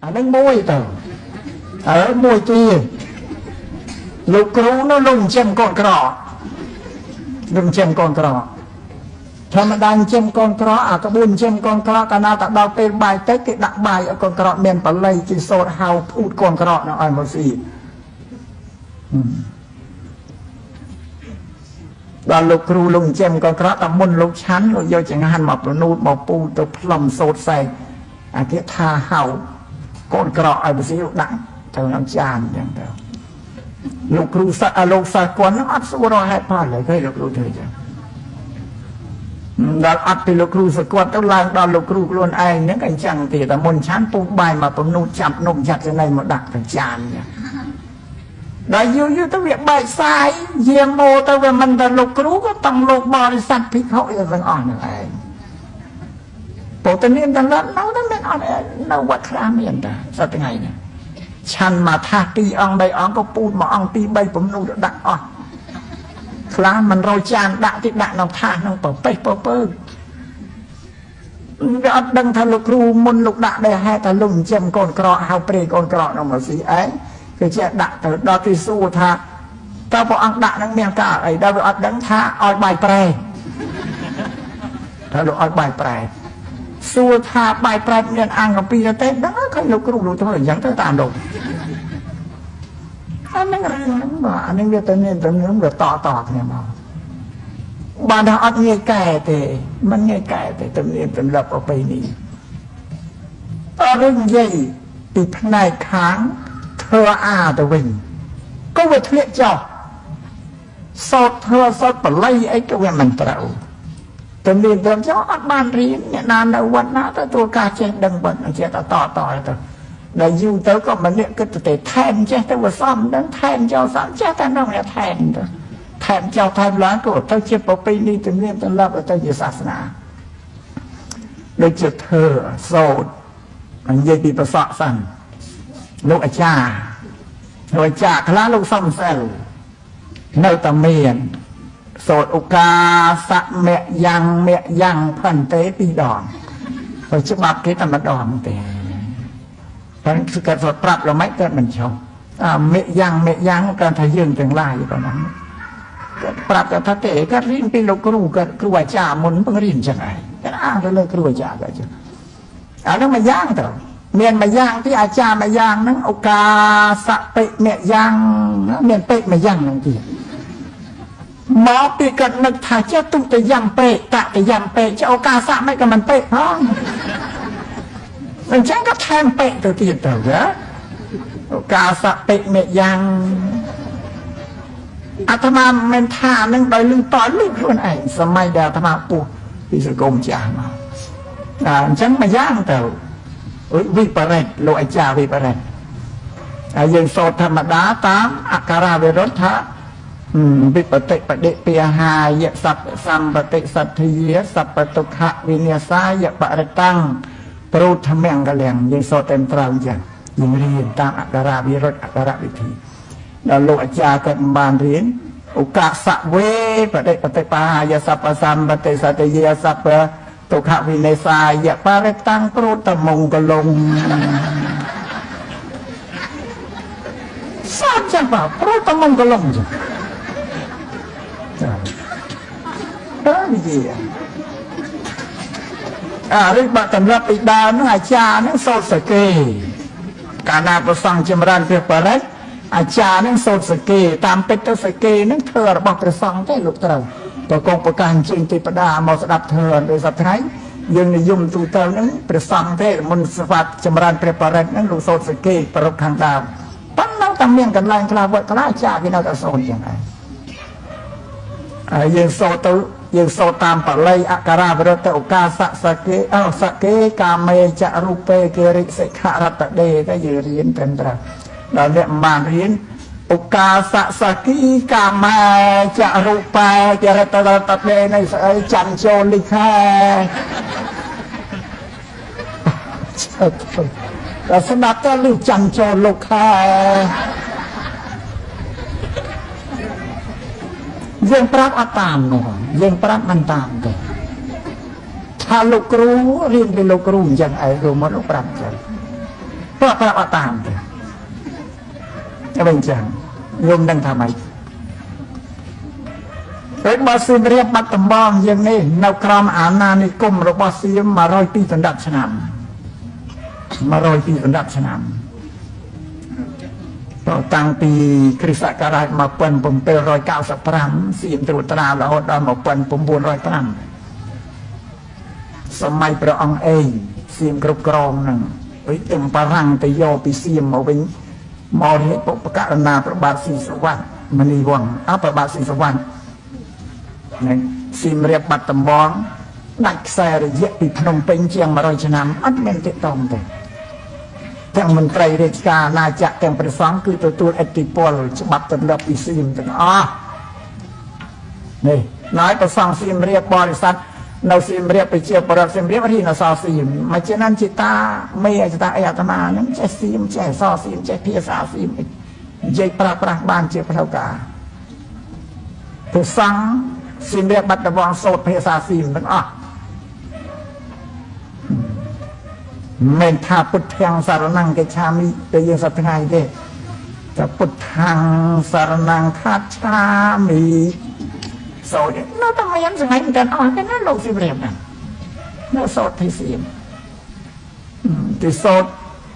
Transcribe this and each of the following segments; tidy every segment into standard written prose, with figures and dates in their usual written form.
អានឹងមួយទៅហើយមួយទៀតលោកគ្រូនោះលោកចិញ្ចឹមកូនក្រលោកចិញ្ចឹមកូនក្រធម្មតាចិញ្ចឹមកូនក្រអាក្បួនចិញ្ចឹមកូនក្រកាលណាតែដល់ពេលបាយទៅគេដាក់បាយឲ្យកូនក្រមានបល័យគេសូត្រហៅភូតកូនក្រនោះឲ្យមកស៊ីដល់លោកគ្រូលោកចិញ្ចឹមកូនក្រតែមុនលោកឆាន់លោកយកចង្ហាន់មកប្រនូតមកពូទៅផ្លុំសូត្រសែងអាគេថាហៅកូនក្រឲ្យមកស៊ីដាក់ទៅក្នុងចានអញ្ចឹងទៅលោកគ្រូសិស្សលោកសិស្សគាត់នឹងអត់សួររកហេតុផលទេលោកគ្រូធ្វើអញ្ចឹងដល់អត់ពីលោកគ្រូសគាត់ទៅឡើងដល់លោកគ្រូខ្លួនឯងហ្នឹងក៏អញ្ចឹងទៀតតែមុនឆាន់ពូបាយមកពំនូតចាប់នំចាត់ចំណៃមកដាក់ទៅចានដល់យូរយូរទៅវាបែកសាយយាងមកទៅវាមិនតែលោកគ្រូក៏តាំងលោកបរិស័ទភិក្ខុទាំងអស់ហ្នឹងឯងពោតនាមទាំងនៅតែមានអត់នៅវត្តខ្លះមានតាសប្តាហ៍ថ្ងៃនេះឆាន់មកថាស2អង្គ3អង្គក៏ពូតមួយអង្គ2 3ពំនូតដាក់អស់ខ្លះមិនរយចានដាក់ទីដាក់ក្នុងថាសក្នុងប្រពេះពពើវាអត់ដឹងថាលោកគ្រូមុនលោកដាក់ដែរហេតុថាលោកចិញ្ចឹមកូនក្រហៅព្រេកូនក្រនោះមកស៊ីឯងគឺចេះដាក់ទៅដល់គេសួរថាតើព្រះអង្គដាក់នឹងមានការអីដល់វាអត់ដឹងថាឲ្យបាយប្រែថាលោកឲ្យបាយប្រែសួរថាបាយប្រែមានអង្គពីរទេដឹងឃើញលោកគ្រូលោកធ្វើអញ្ចឹងទៅតាមលោកអានឹងរឿងហ្នឹងបាទអានឹងវាទៅមានទៅនឹងវាតតគ្នាមកបានថាអត់ងាយកែទេមិនងាយកែទេទំនៀមទម្លាប់ប្រពៃណីអត់រឿងនិយាយពីផ្នែកខាងធ្វើអាទៅវិញក៏វាធ្លាក់ចុះសោតធ្វើសោតបល័យអីក៏វាមិនត្រូវទំនៀមទម្លាប់ចុះអត់បានរៀនអ្នកណានៅវត្តណាទៅទទួលការចេះដឹងវត្តចេះតតតទៅដល់យូរទៅក៏ម្នាក់គិតទៅថែមចេះទៅវាសំដឹងថែមចោលសំចេះតែនោះអ្នកថែមទៅថែមចោលថែមឡើងក៏ទៅជាប្រពៃណីទំនៀមទម្លាប់ទៅជាសាសនាដូចជាធ្វើសោតនិយាយពីប្រសក់សិនលោកអាចារ្យលោកអាចារ្យខ្លះលោកសំសិលនៅតែមានសោតឧកាសមៈយ៉ាងមៈយ៉ាងផន្ទេពីរដងព្រោះច្បាប់គេតែម្ដងទេប៉ុន្តែគាត់ប្រាប់เราមិនគាត់មិនចង់អាមេយ៉ាងមេយ៉ាងគាត់ថាយើងទាំងឡាយប៉ុណ្ណឹងគាត់ប្រាប់គាត់ថាទេគាត់រៀនពីលោកគ្រូគាត់គ្រូអាចារ្យមុនពងរៀនចឹងឯងគាត់អានទៅលើគ្រូអាចារ្យគាត់ចឹងអានោះមួយយ៉ាងទៅមានមួយយ៉ាងទីអាចារ្យមួយយ៉ាងហ្នឹងឧកាសតិមេយ៉ាងមានពេកមួយយ៉ាងហ្នឹងទៀតមកពីគាត់នឹកថាចេះទុកទៅយ៉ាងពេកតទៅយ៉ាងពេកចុះឱកាសមិនក៏មិនពេកផងអញ្ចឹងក៏ថែមពេកទៅទៀតទៅណាឱកាសពេកមេយ៉ាងអាត្មាមិនថានឹងដោយលឺតលឺខ្លួនឯងសម័យដែលអាត្មាពោះពីសង្គមចាស់មកអញ្ចឹងមួយយ៉ាងទៅវិបរិតលោកអាចារ្យវិបរិតហើយយើងសូត្រធម្មតាតាមអក្ខរាវិរុទ្ធថាវិបតិបដិពាហាយសัพសម្បតិសទ្ធាសัพពទុក្ខវិនាសាយបរិតាំងប្រូធមង្គលំយើងសូត្រតែត្រូវអញ្ចឹងយើងរៀនតាមអក្ខរាវិរុទ្ធអក្ខរវិធីដល់លោកអាចារ្យគាត់មិនបានរៀនឧកាសវេបដិបតិបាយសัพសម្បតិសទ្ធាសัพទុក្ខវិនាសាយបរិតាំងប្រូតមង្គលំសាច់ចាំបាទប្រូតមង្គលំចឹងតើនិយាយអារិបតម្រាប់ពីដើមហ្នឹងអាចារ្យហ្នឹងសូត្រសកេកាលណាប្រសង់ចម្រើនព្រះបរិត្តអាចារ្យហ្នឹងសូត្រសកេតាមពិតទៅសកេហ្នឹងធ្វើរបស់ព្រះសង្ឃទេលោកត្រូវប្រកងប្រកាសអញ្ជើញទេវតាមកស្ដាប់ធម៌ដោយសប្តាហ៍យើងនិយមទូទៅហ្នឹងព្រះសង្ឃទេមុនស្វាត់ចម្រើនព្រះបរិត្តហ្នឹងលោកសូត្រសកេប្រពខាងដើមប៉ុន្តែតែមានកន្លែងខ្លះវត្តខ្លះអាចារ្យគេនៅតែសូត្រចឹងឯងហើយយើងសូត្រទៅយើងសូត្រតាមបាលីអក្ខរាវិរុទ្ធឧកាសសកេអសកេកាមេចរូបេគេរិសិខរតដេតែយើងរៀនត្រឹមត្រូវដល់អ្នកមិនបានរៀនឧកាសសគីកាមេចរូបេគេរតតដេនៃស្អីចាំចូលលិខែដល់ស្ដាប់ទៅលឺចាំចូលលោកខែយើងប្រាប់អត់តាមនោះយើងប្រាប់មិនតាមទេថាលោកគ្រូរៀនពីលោកគ្រូអញ្ចឹងឯងគ្រូមកលោកប្រាប់អញ្ចឹង ប្រាប់ប្រាប់អត់តាមទេតែវិញចឹងញោមដឹងថាម៉េចហើយបើសៀមរាបបាត់ដំបងយើងនេះនៅក្រោមអាណានិគមរបស់សៀម102ដណ្ដប់ឆ្នាំ102ដណ្ដប់ឆ្នាំតាំងពីគ្រិស្តសករាជ1795សៀមត្រួតត្រារហូតដល់1905សម័យព្រះអង្គឯងសៀមគ្រប់គ្រងហ្នឹងហើយទាំងបារាំងទៅយកពីសៀមមកវិញមករាជបុព្វករណាព្រះបាទស៊ីសុវត្ថិមនីវង្សអព្រះបាទស៊ីសុវត្ថិនឹងសៀមរាបបាត់ដំបងដាច់ខ្សែរយៈពីភ្នំពេញជាង100ឆ្នាំអត់មានទាក់ទងទេទាំងមន្ត្រីរាជការអាណាចក្រទាំងព្រះសង្ឃគឺទទួលឥទ្ធិពលច្បាប់ទម្លាប់ពីសៀមទាំងអស់នេះណយព្រះសង្ឃសៀមរាបបរិស័ទនៅសៀមរាបប្រជាពលរដ្ឋសៀមរាបរៀនអក្សរសៀមមកជាนั้นជាតាមេអតាអីអាត្មាហ្នឹងចេះសៀមចេះអក្សរសៀមចេះភាសាសៀមនិយាយប្រើប្រាស់បានជាផ្លូវការព្រះសង្ឃសៀមរាបបាត់ដំបងសូត្រភាសាសៀមទាំងអស់មិនថាពុទ្ធាំងសារណង្កិច្ឆាមិទៅយើងសប្តាហ៍ថ្ងៃទេតែពុទ្ធាំងសារណង្ខាតឆាមិសូត្រនៅតែមានថ្ងៃមិនទាន់អស់ទេណាលោកសៀមរាបហ្នឹងនៅសូត្រទីសៀមទីសូត្រ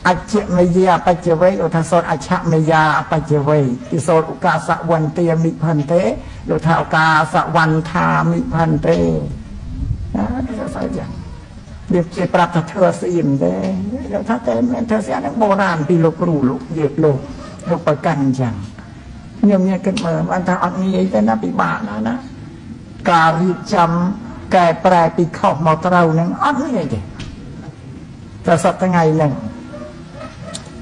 អច្ចមយាបច្ចវេលោកថាសូត្រអច្ឆមយាបច្ចវេទីសូត្រឧកាសវន្ទាមិផន្ទេលោកថាឧកាសវន្ធាមិផន្ទេណាស្អីចឹងវាគេប្រាប់ថាធ្វើសៀមទេលោកថាតែមិនធ្វើសៀមហ្នឹងបុរាណពីលោកគ្រូលោកយើងលោកលោកប្រកាន់អញ្ចឹងខ្ញុំមានគិតមើលបានថាអត់ងាយទេណាពិបាកណាស់ណាការរៀបចំកែប្រែពីខុសមកត្រូវហ្នឹងអត់ងាយទេតែសប្តាហ៍ថ្ងៃហ្នឹង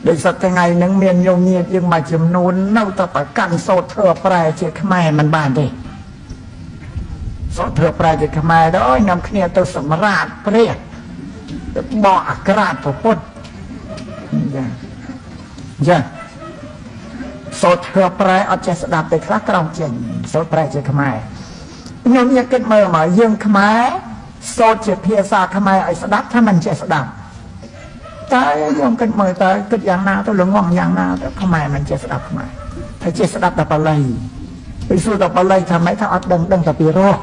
ដូចសប្តាហ៍ថ្ងៃហ្នឹងមានញោមញាតិយើងមួយចំនួននៅតែប្រកាន់សូត្រធ្វើប្រែជាខ្មែរមិនបានទេសូត្រធ្វើប្រែជាខ្មែរទៅអើយនាំគ្នាទៅសម្រាតព្រះទៅបកអាក្រាតពុទ្ធចាចាសូត្រធ្វើប្រែអត់ចេះស្ដាប់ទេខ្លះក្រោមចេញសូត្រប្រែជាខ្មែរខ្ញុំយកគិតមើលមកយើងខ្មែរសូត្រជាភាសាខ្មែរឲ្យស្ដាប់ថាមិនចេះស្ដាប់តែយើងគិតមើលតើគិតយ៉ាងណាទៅល្ងងយ៉ាងណាទៅខ្មែរមិនចេះស្ដាប់ខ្មែរថាចេះស្ដាប់តែបាលីពេលសួរតែបាលីថាម៉េចថាអត់ដឹងដឹងតែពីរោះ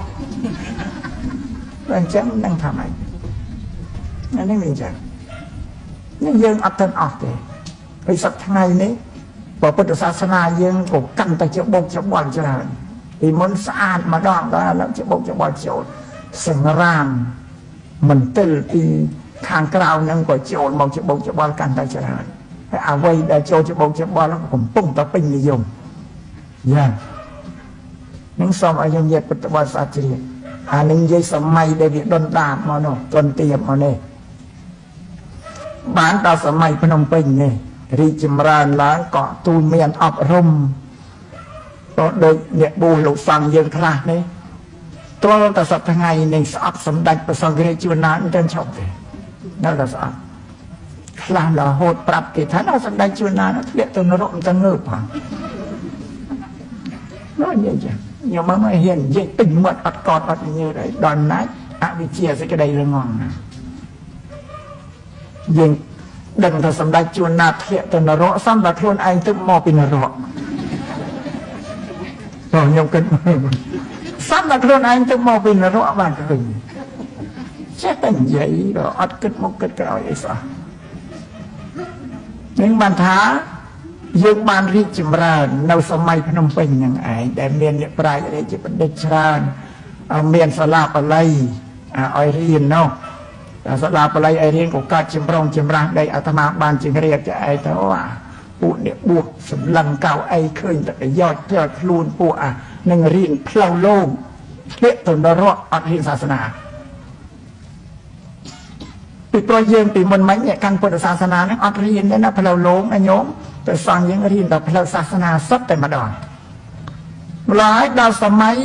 តែអញ្ចឹងដឹងថាម៉េចអានេះមិនអញ្ចឹងនេះយើងអត់ទាន់អស់ទេហើយសប្តាហ៍ថ្ងៃនេះពុទ្ធសាសនាយើងក៏កាន់តែជាបោកច្បល់ច្រើនពីមុនស្អាតម្ដងដល់ឥឡូវជាបោកច្បល់ចូលសង្រាមមន្ទិលពីខាងក្រៅហ្នឹងក៏ចូលមកជាបោកច្បល់កាន់តែច្រើនហើយអ្វីដែលចូលជាបោកច្បល់កំពុងតែពេញនិយមយ៉ាងនឹងសូមឲ្យយើងនិយាយពុទ្ធបរិស័ទជ្រាបអានឹងនិយាយសម័យដែលវាដុនដាបមកនោះទន់ទៀបមកនេះបានដល់សម័យភ្នំពេញនេះរីកចម្រើនឡើងក៏ទូលមានអប់រំក៏ដូចអ្នកបួសលោកសង្ឃយើងខ្លះនេះទាល់តែសប្តាហ៍ថ្ងៃនេះស្អប់សម្ដេចព្រះសង្ឃរាជជួនណាមិនទាន់ឈប់ទេនៅតែស្អប់ខ្លះរហូតប្រាប់គេថាដល់សម្ដេចជួនណាធ្លាក់ទៅនរកមិនទាន់ងើបផងនោះនិយាយចឹងខ្ញុំមកហ៊ាននិយាយពេញមាត់អត់កត់អត់ញើតអីដល់ណាច់អវិជ្ជាសេចក្តីរងំណាយើងដឹងថាសម្ដេចជួនណាធ្លាក់ទៅនរកសំតែខ្លួនឯងទៅមកពីនរកបងខ្ញុំគិតសំតែខ្លួនឯងទៅមកពីនរកបានឃើញចេះតែនិយាយក៏អត់គិតមកគិតក្រោយអីសោះនឹងបានថាយើងបានរីកចម្រើននៅសម័យភ្នំពេញហ្នឹងឯងដែលមានអ្នកប្រាជ្ញរាជបណ្ឌិតច្រើនមានសាលាបាលីឲ្យរៀននោះសាលាបាលីឲ្យរៀនក៏កើតចម្រុងចម្រាស់ដែលអាត្មាបានជម្រាបចែកទៅពួកអ្នកបួសសម្លឹងកៅអីឃើញតែប្រយោជន៍ទៅខ្លួនពួកអានឹងរៀនផ្លូវលោកធ្លាក់ទៅនរកអត់រៀនសាសនាពីព្រោះយើងពីមុនមិញអ្នកកាន់ពុទ្ធសាសនាហ្នឹងអត់រៀនទេណាផ្លូវលោកណាញោមព្រះសង្ឃយើងរៀនតែផ្លូវសាសនាសុទ្ធតែម្ដងម្ល៉េះដល់សម័យ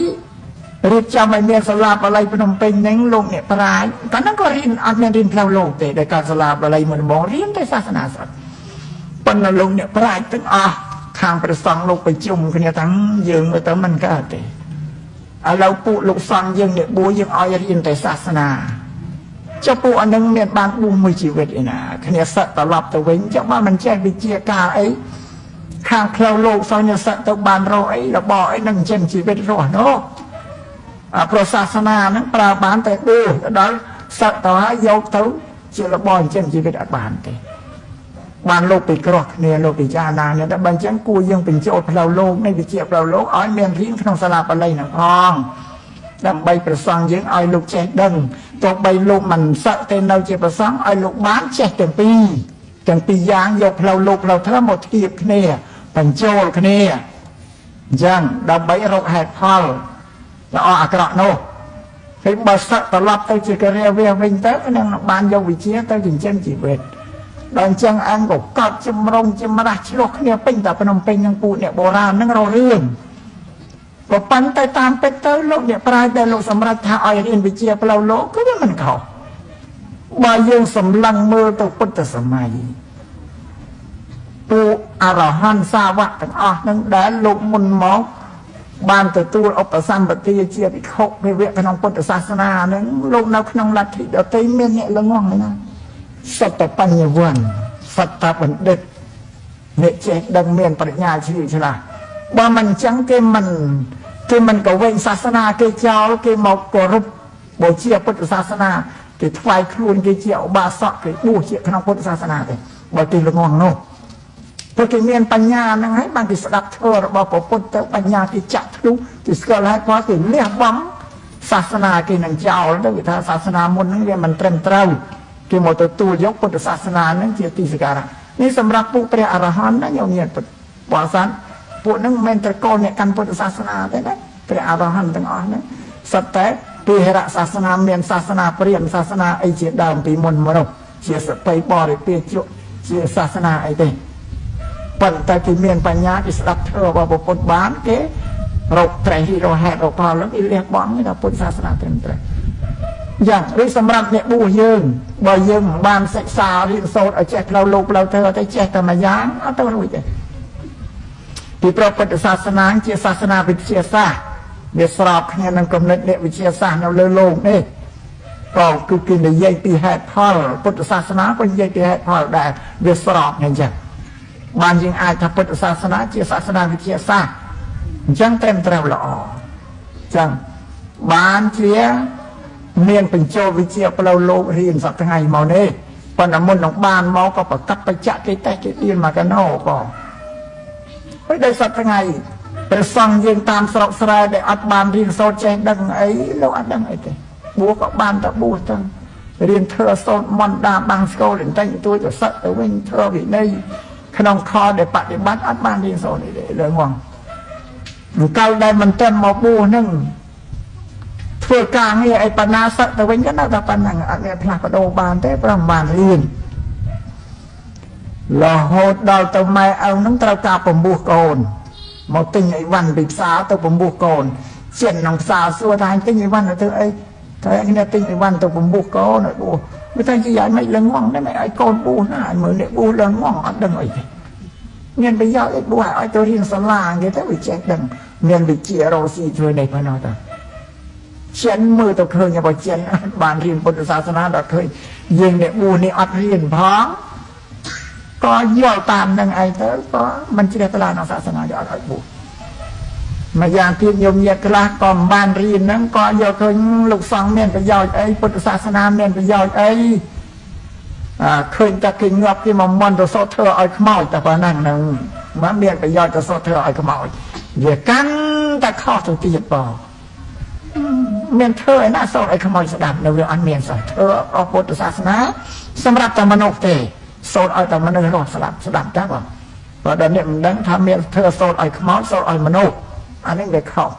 រៀបចំឲ្យមានសាលាបាលីភ្នំពេញហ្នឹងលោកអ្នកប្រាជ្ញកាលហ្នឹងក៏រៀនអត់មានរៀនផ្លូវលោកទេដែលកាលសាលាបាលីមុនដំបូងរៀនតែសាសនាសុទ្ធប៉ុន្តែលោកអ្នកប្រាជ្ញទាំងអស់ខាងព្រះសង្ឃលោកប្រជុំគ្នាទាំងយើងមើលទៅមិនកើតទេឥឡូវពួកលោកសង្ឃយើងអ្នកបួសយើងឲ្យរៀនតែសាសនា ចុះពួកអានឹងមានបានបួសមួយជីវិតឯណាគ្នាសឹកត្រឡប់ទៅវិញចុះបើមិនចេះវិជាការអីខាងផ្លូវលោកសោះញសឹកទៅបានរកអីរបស់អីនឹងចិញ្ចឹមជីវិតរស់នោះអាប្រសាសនាហ្នឹងប្រើបានតែបួសទៅដល់សឹកទៅហើយយកទៅជារបស់ចិញ្ចឹមជីវិតអត់បានទេបានលោកពិគ្រោះគ្នាលោកពិចារណានេះតែបើអញ្ចឹងគួរយើងបញ្ចូលផ្លូវលោកនៃវិជ្ជាផ្លូវលោកឲ្យមានរៀនក្នុងសាលាបាលីហ្នឹងផងដើម្បីប្រសង់យើងឲ្យលោកចេះដឹងទោះបីលោកមិនសឹកទេនៅជាប្រសង់ឲ្យលោកបានចេះទាំងពីរយ៉ាងយកផ្លូវលោកផ្លូវធម៌មកធៀបគ្នាបញ្ចូលគ្នាអញ្ចឹងដើម្បីរកហេតុផលល្អអាក្រក់នោះហើយបើសឹកត្រឡប់ទៅជាការិយាវាវិញទៅនឹងបានយកវិជ្ជាទៅចិញ្ចឹមជីវិតដល់អញ្ចឹងអញក៏កត់ចម្រុងចម្រាស់ឆ្លោះគ្នាពេញតែភ្នំពេញនឹងពួកអ្នកបុរាណនឹងរករឿងក៏ប៉ុន្តែតាមពិតទៅលោកអ្នកប្រាជ្ញដែលលោកសម្រេចថាឲ្យរៀនវិជ្ជាផ្លូវលោកគឺវាមិនខុសបើយើងសម្លឹងមើលទៅពុទ្ធសម័យពួកអរហន្តសាវកទាំងអស់នឹងដែលលោកមុនមកបានទទួលឧបសម្បទាជាភិក្ខុភិវៈក្នុងពុទ្ធសាសនានឹងលោកនៅក្នុងលទ្ធិដទៃមានអ្នកល្ងងណាសត្វបញ្ញវន្តសត្វបណ្ឌិតអ្នកចេះដឹងមានប្រាជ្ញាជ្រៀវឆ្លាស់បើមិនអញ្ចឹងគេមិនក៏វិញសាសនាគេចោលគេមកគោរពបូជាពុទ្ធសាសនាគេថ្វាយខ្លួនគេជាឧបាសកគេបួសជាក្នុងពុទ្ធសាសនាទេបើគេល្ងងនោះព្រោះគេមានបញ្ញាហ្នឹងហើយបានគេស្ដាប់ធម៌របស់ព្រះពុទ្ធទៅបញ្ញាគេចាក់ធ្លុះគេស្គាល់ហើយគាត់គេលះបង់សាសនាគេនឹងចោលទៅគេថាសាសនាមុនហ្នឹងវាមិនត្រឹមត្រូវគេមកទទួលយកពុទ្ធសាសនាហ្នឹងជាទីសក្ការៈនេះសម្រាប់ពួកព្រះអរហន្តណាញោមញាតិពុទ្ធបរិស័ទពួកហ្នឹងមិនមែនត្រកូលអ្នកកាន់ពុទ្ធសាសនាទេណាព្រះអរហន្តទាំងអស់ហ្នឹងសុទ្ធតែពិហរៈសាសនាមានសាសនាព្រាហ្មណ៍សាសនាអីជាដើមពីមុនមកនោះជាសបិបរិពាជជាសាសនាអីទេប៉ុន្តែគេមានបញ្ញាគេស្ដាប់ធម៌របស់ពុទ្ធបានគេរកត្រេះរកហេតុរកផលហ្នឹងគេលះបង់គេថាពុទ្ធសាសនាត្រឹមត្រូវយ៉ាងឬសម្រាប់អ្នកបួសយើងបើយើងមិនបានសិក្សារៀនសូត្រឲ្យចេះផ្លូវលោកផ្លូវធម៌ទៅចេះតែមួយយ៉ាងអត់ទៅរួចទេពីព្រោះពុទ្ធសាសនាជាសាសនាវិទ្យាសាស្ត្រវាស្របគ្នានឹងគំនិតអ្នកវិទ្យាសាស្ត្រនៅលើលោកនេះក៏គឺគេនិយាយពីហេតុផលពុទ្ធសាសនាក៏និយាយពីហេតុផលដែរវាស្របគ្នាអញ្ចឹងបានយើងអាចថាពុទ្ធសាសនាជាសាសនាវិទ្យាសាស្ត្រអញ្ចឹងត្រឹមត្រូវល្អអញ្ចឹងបានជាមានបញ្ចូលវិជ្ជាផ្លូវលោករៀនសប្តាហ៍ថ្ងៃមកនេះប៉ុន្តែមុននឹងបានមកក៏ប្រកាសបច្ចៈគេតេះគេទៀនមកកណោក៏ហើយដល់សប្តាហ៍ថ្ងៃព្រះសង្ឃយើងតាមស្រុកស្រែដែលអត់បានរៀនសូត្រចេះដឹងអីលោកអត់ដឹងអីទេបួសក៏បានតែបួសទៅរៀនធ្វើសូត្រមន្តដាបាំងស្គលបន្តិចបន្តួចទៅសឹកទៅវិញធ្វើវិន័យក្នុងខដែលបដិបត្តិអត់បានរៀនសូត្រអីទេលើងងកាលដែលមិនទាន់មកបួសហ្នឹងធ្វើការងារអីបណ្ណាសឹកទៅវិញក៏នៅតែប៉ុណ្ណឹងអត់មានផ្លាស់ប្ដូរបានទេព្រោះមិនបានរៀនរហូតដល់ទៅម៉ែឪហ្នឹងត្រូវការពំពោះកូនមកទិញអីវ៉ាន់ពីផ្សារទៅពំពោះកូនចិនក្នុងផ្សារសួរថាទិញអីវ៉ាន់ទៅអីតែគ្នាទិញអីវ៉ាន់ទៅពំពោះកូនឲ្យបួសវាថាជាយ៉ាងម៉េចលងងដែរមិនឲ្យកូនបួសណាឲ្យមើលអ្នកបួសលងងអត់ដឹងអីទេមានប្រយោជន៍អីបួសឲ្យទៅរៀនសាលាគេទៅវាចេះដឹងមានវិជ្ជារកស៊ីធ្វើនេះប៉ុណ្ណោះតាចិនមើលទៅឃើញបើចិនបានរៀនពុទ្ធសាសនាដល់ឃើញយើងអ្នកបួសនេះអត់រៀនផងក៏យល់តាមនឹងឯងទៅក៏មិនជ្រះថ្លាក្នុងសាសនាយកអត់ឲ្យបួសម្យ៉ាងទៀតញោមញាតិខ្លះក៏មិនបានរៀនហ្នឹងក៏យកឃើញលោកសង្ឃមានប្រយោជន៍អីពុទ្ធសាសនាមានប្រយោជន៍អីឃើញតែគេងាប់គេមកមន្តទៅសូត្រធ្វើឲ្យខ្មោចតែប៉ុណ្ណឹងហ្នឹងមិនមានប្រយោជន៍ទៅសូត្រធ្វើឲ្យខ្មោចវាកាន់តែខុសទៅទៀតបងមានធ្វើឯណាសូត្រឲ្យខ្មោចស្ដាប់នៅវាអត់មានសោះធ្វើអស់ពុទ្ធសាសនាសម្រាប់តែមនុស្សទេសូត្រឲ្យតែមនុស្សរស់ស្ដាប់ស្ដាប់តាបងបើដល់អ្នកមិនដឹងថាមានធ្វើសូត្រឲ្យខ្មោចសូត្រឲ្យមនុស្សអានេះវាខុស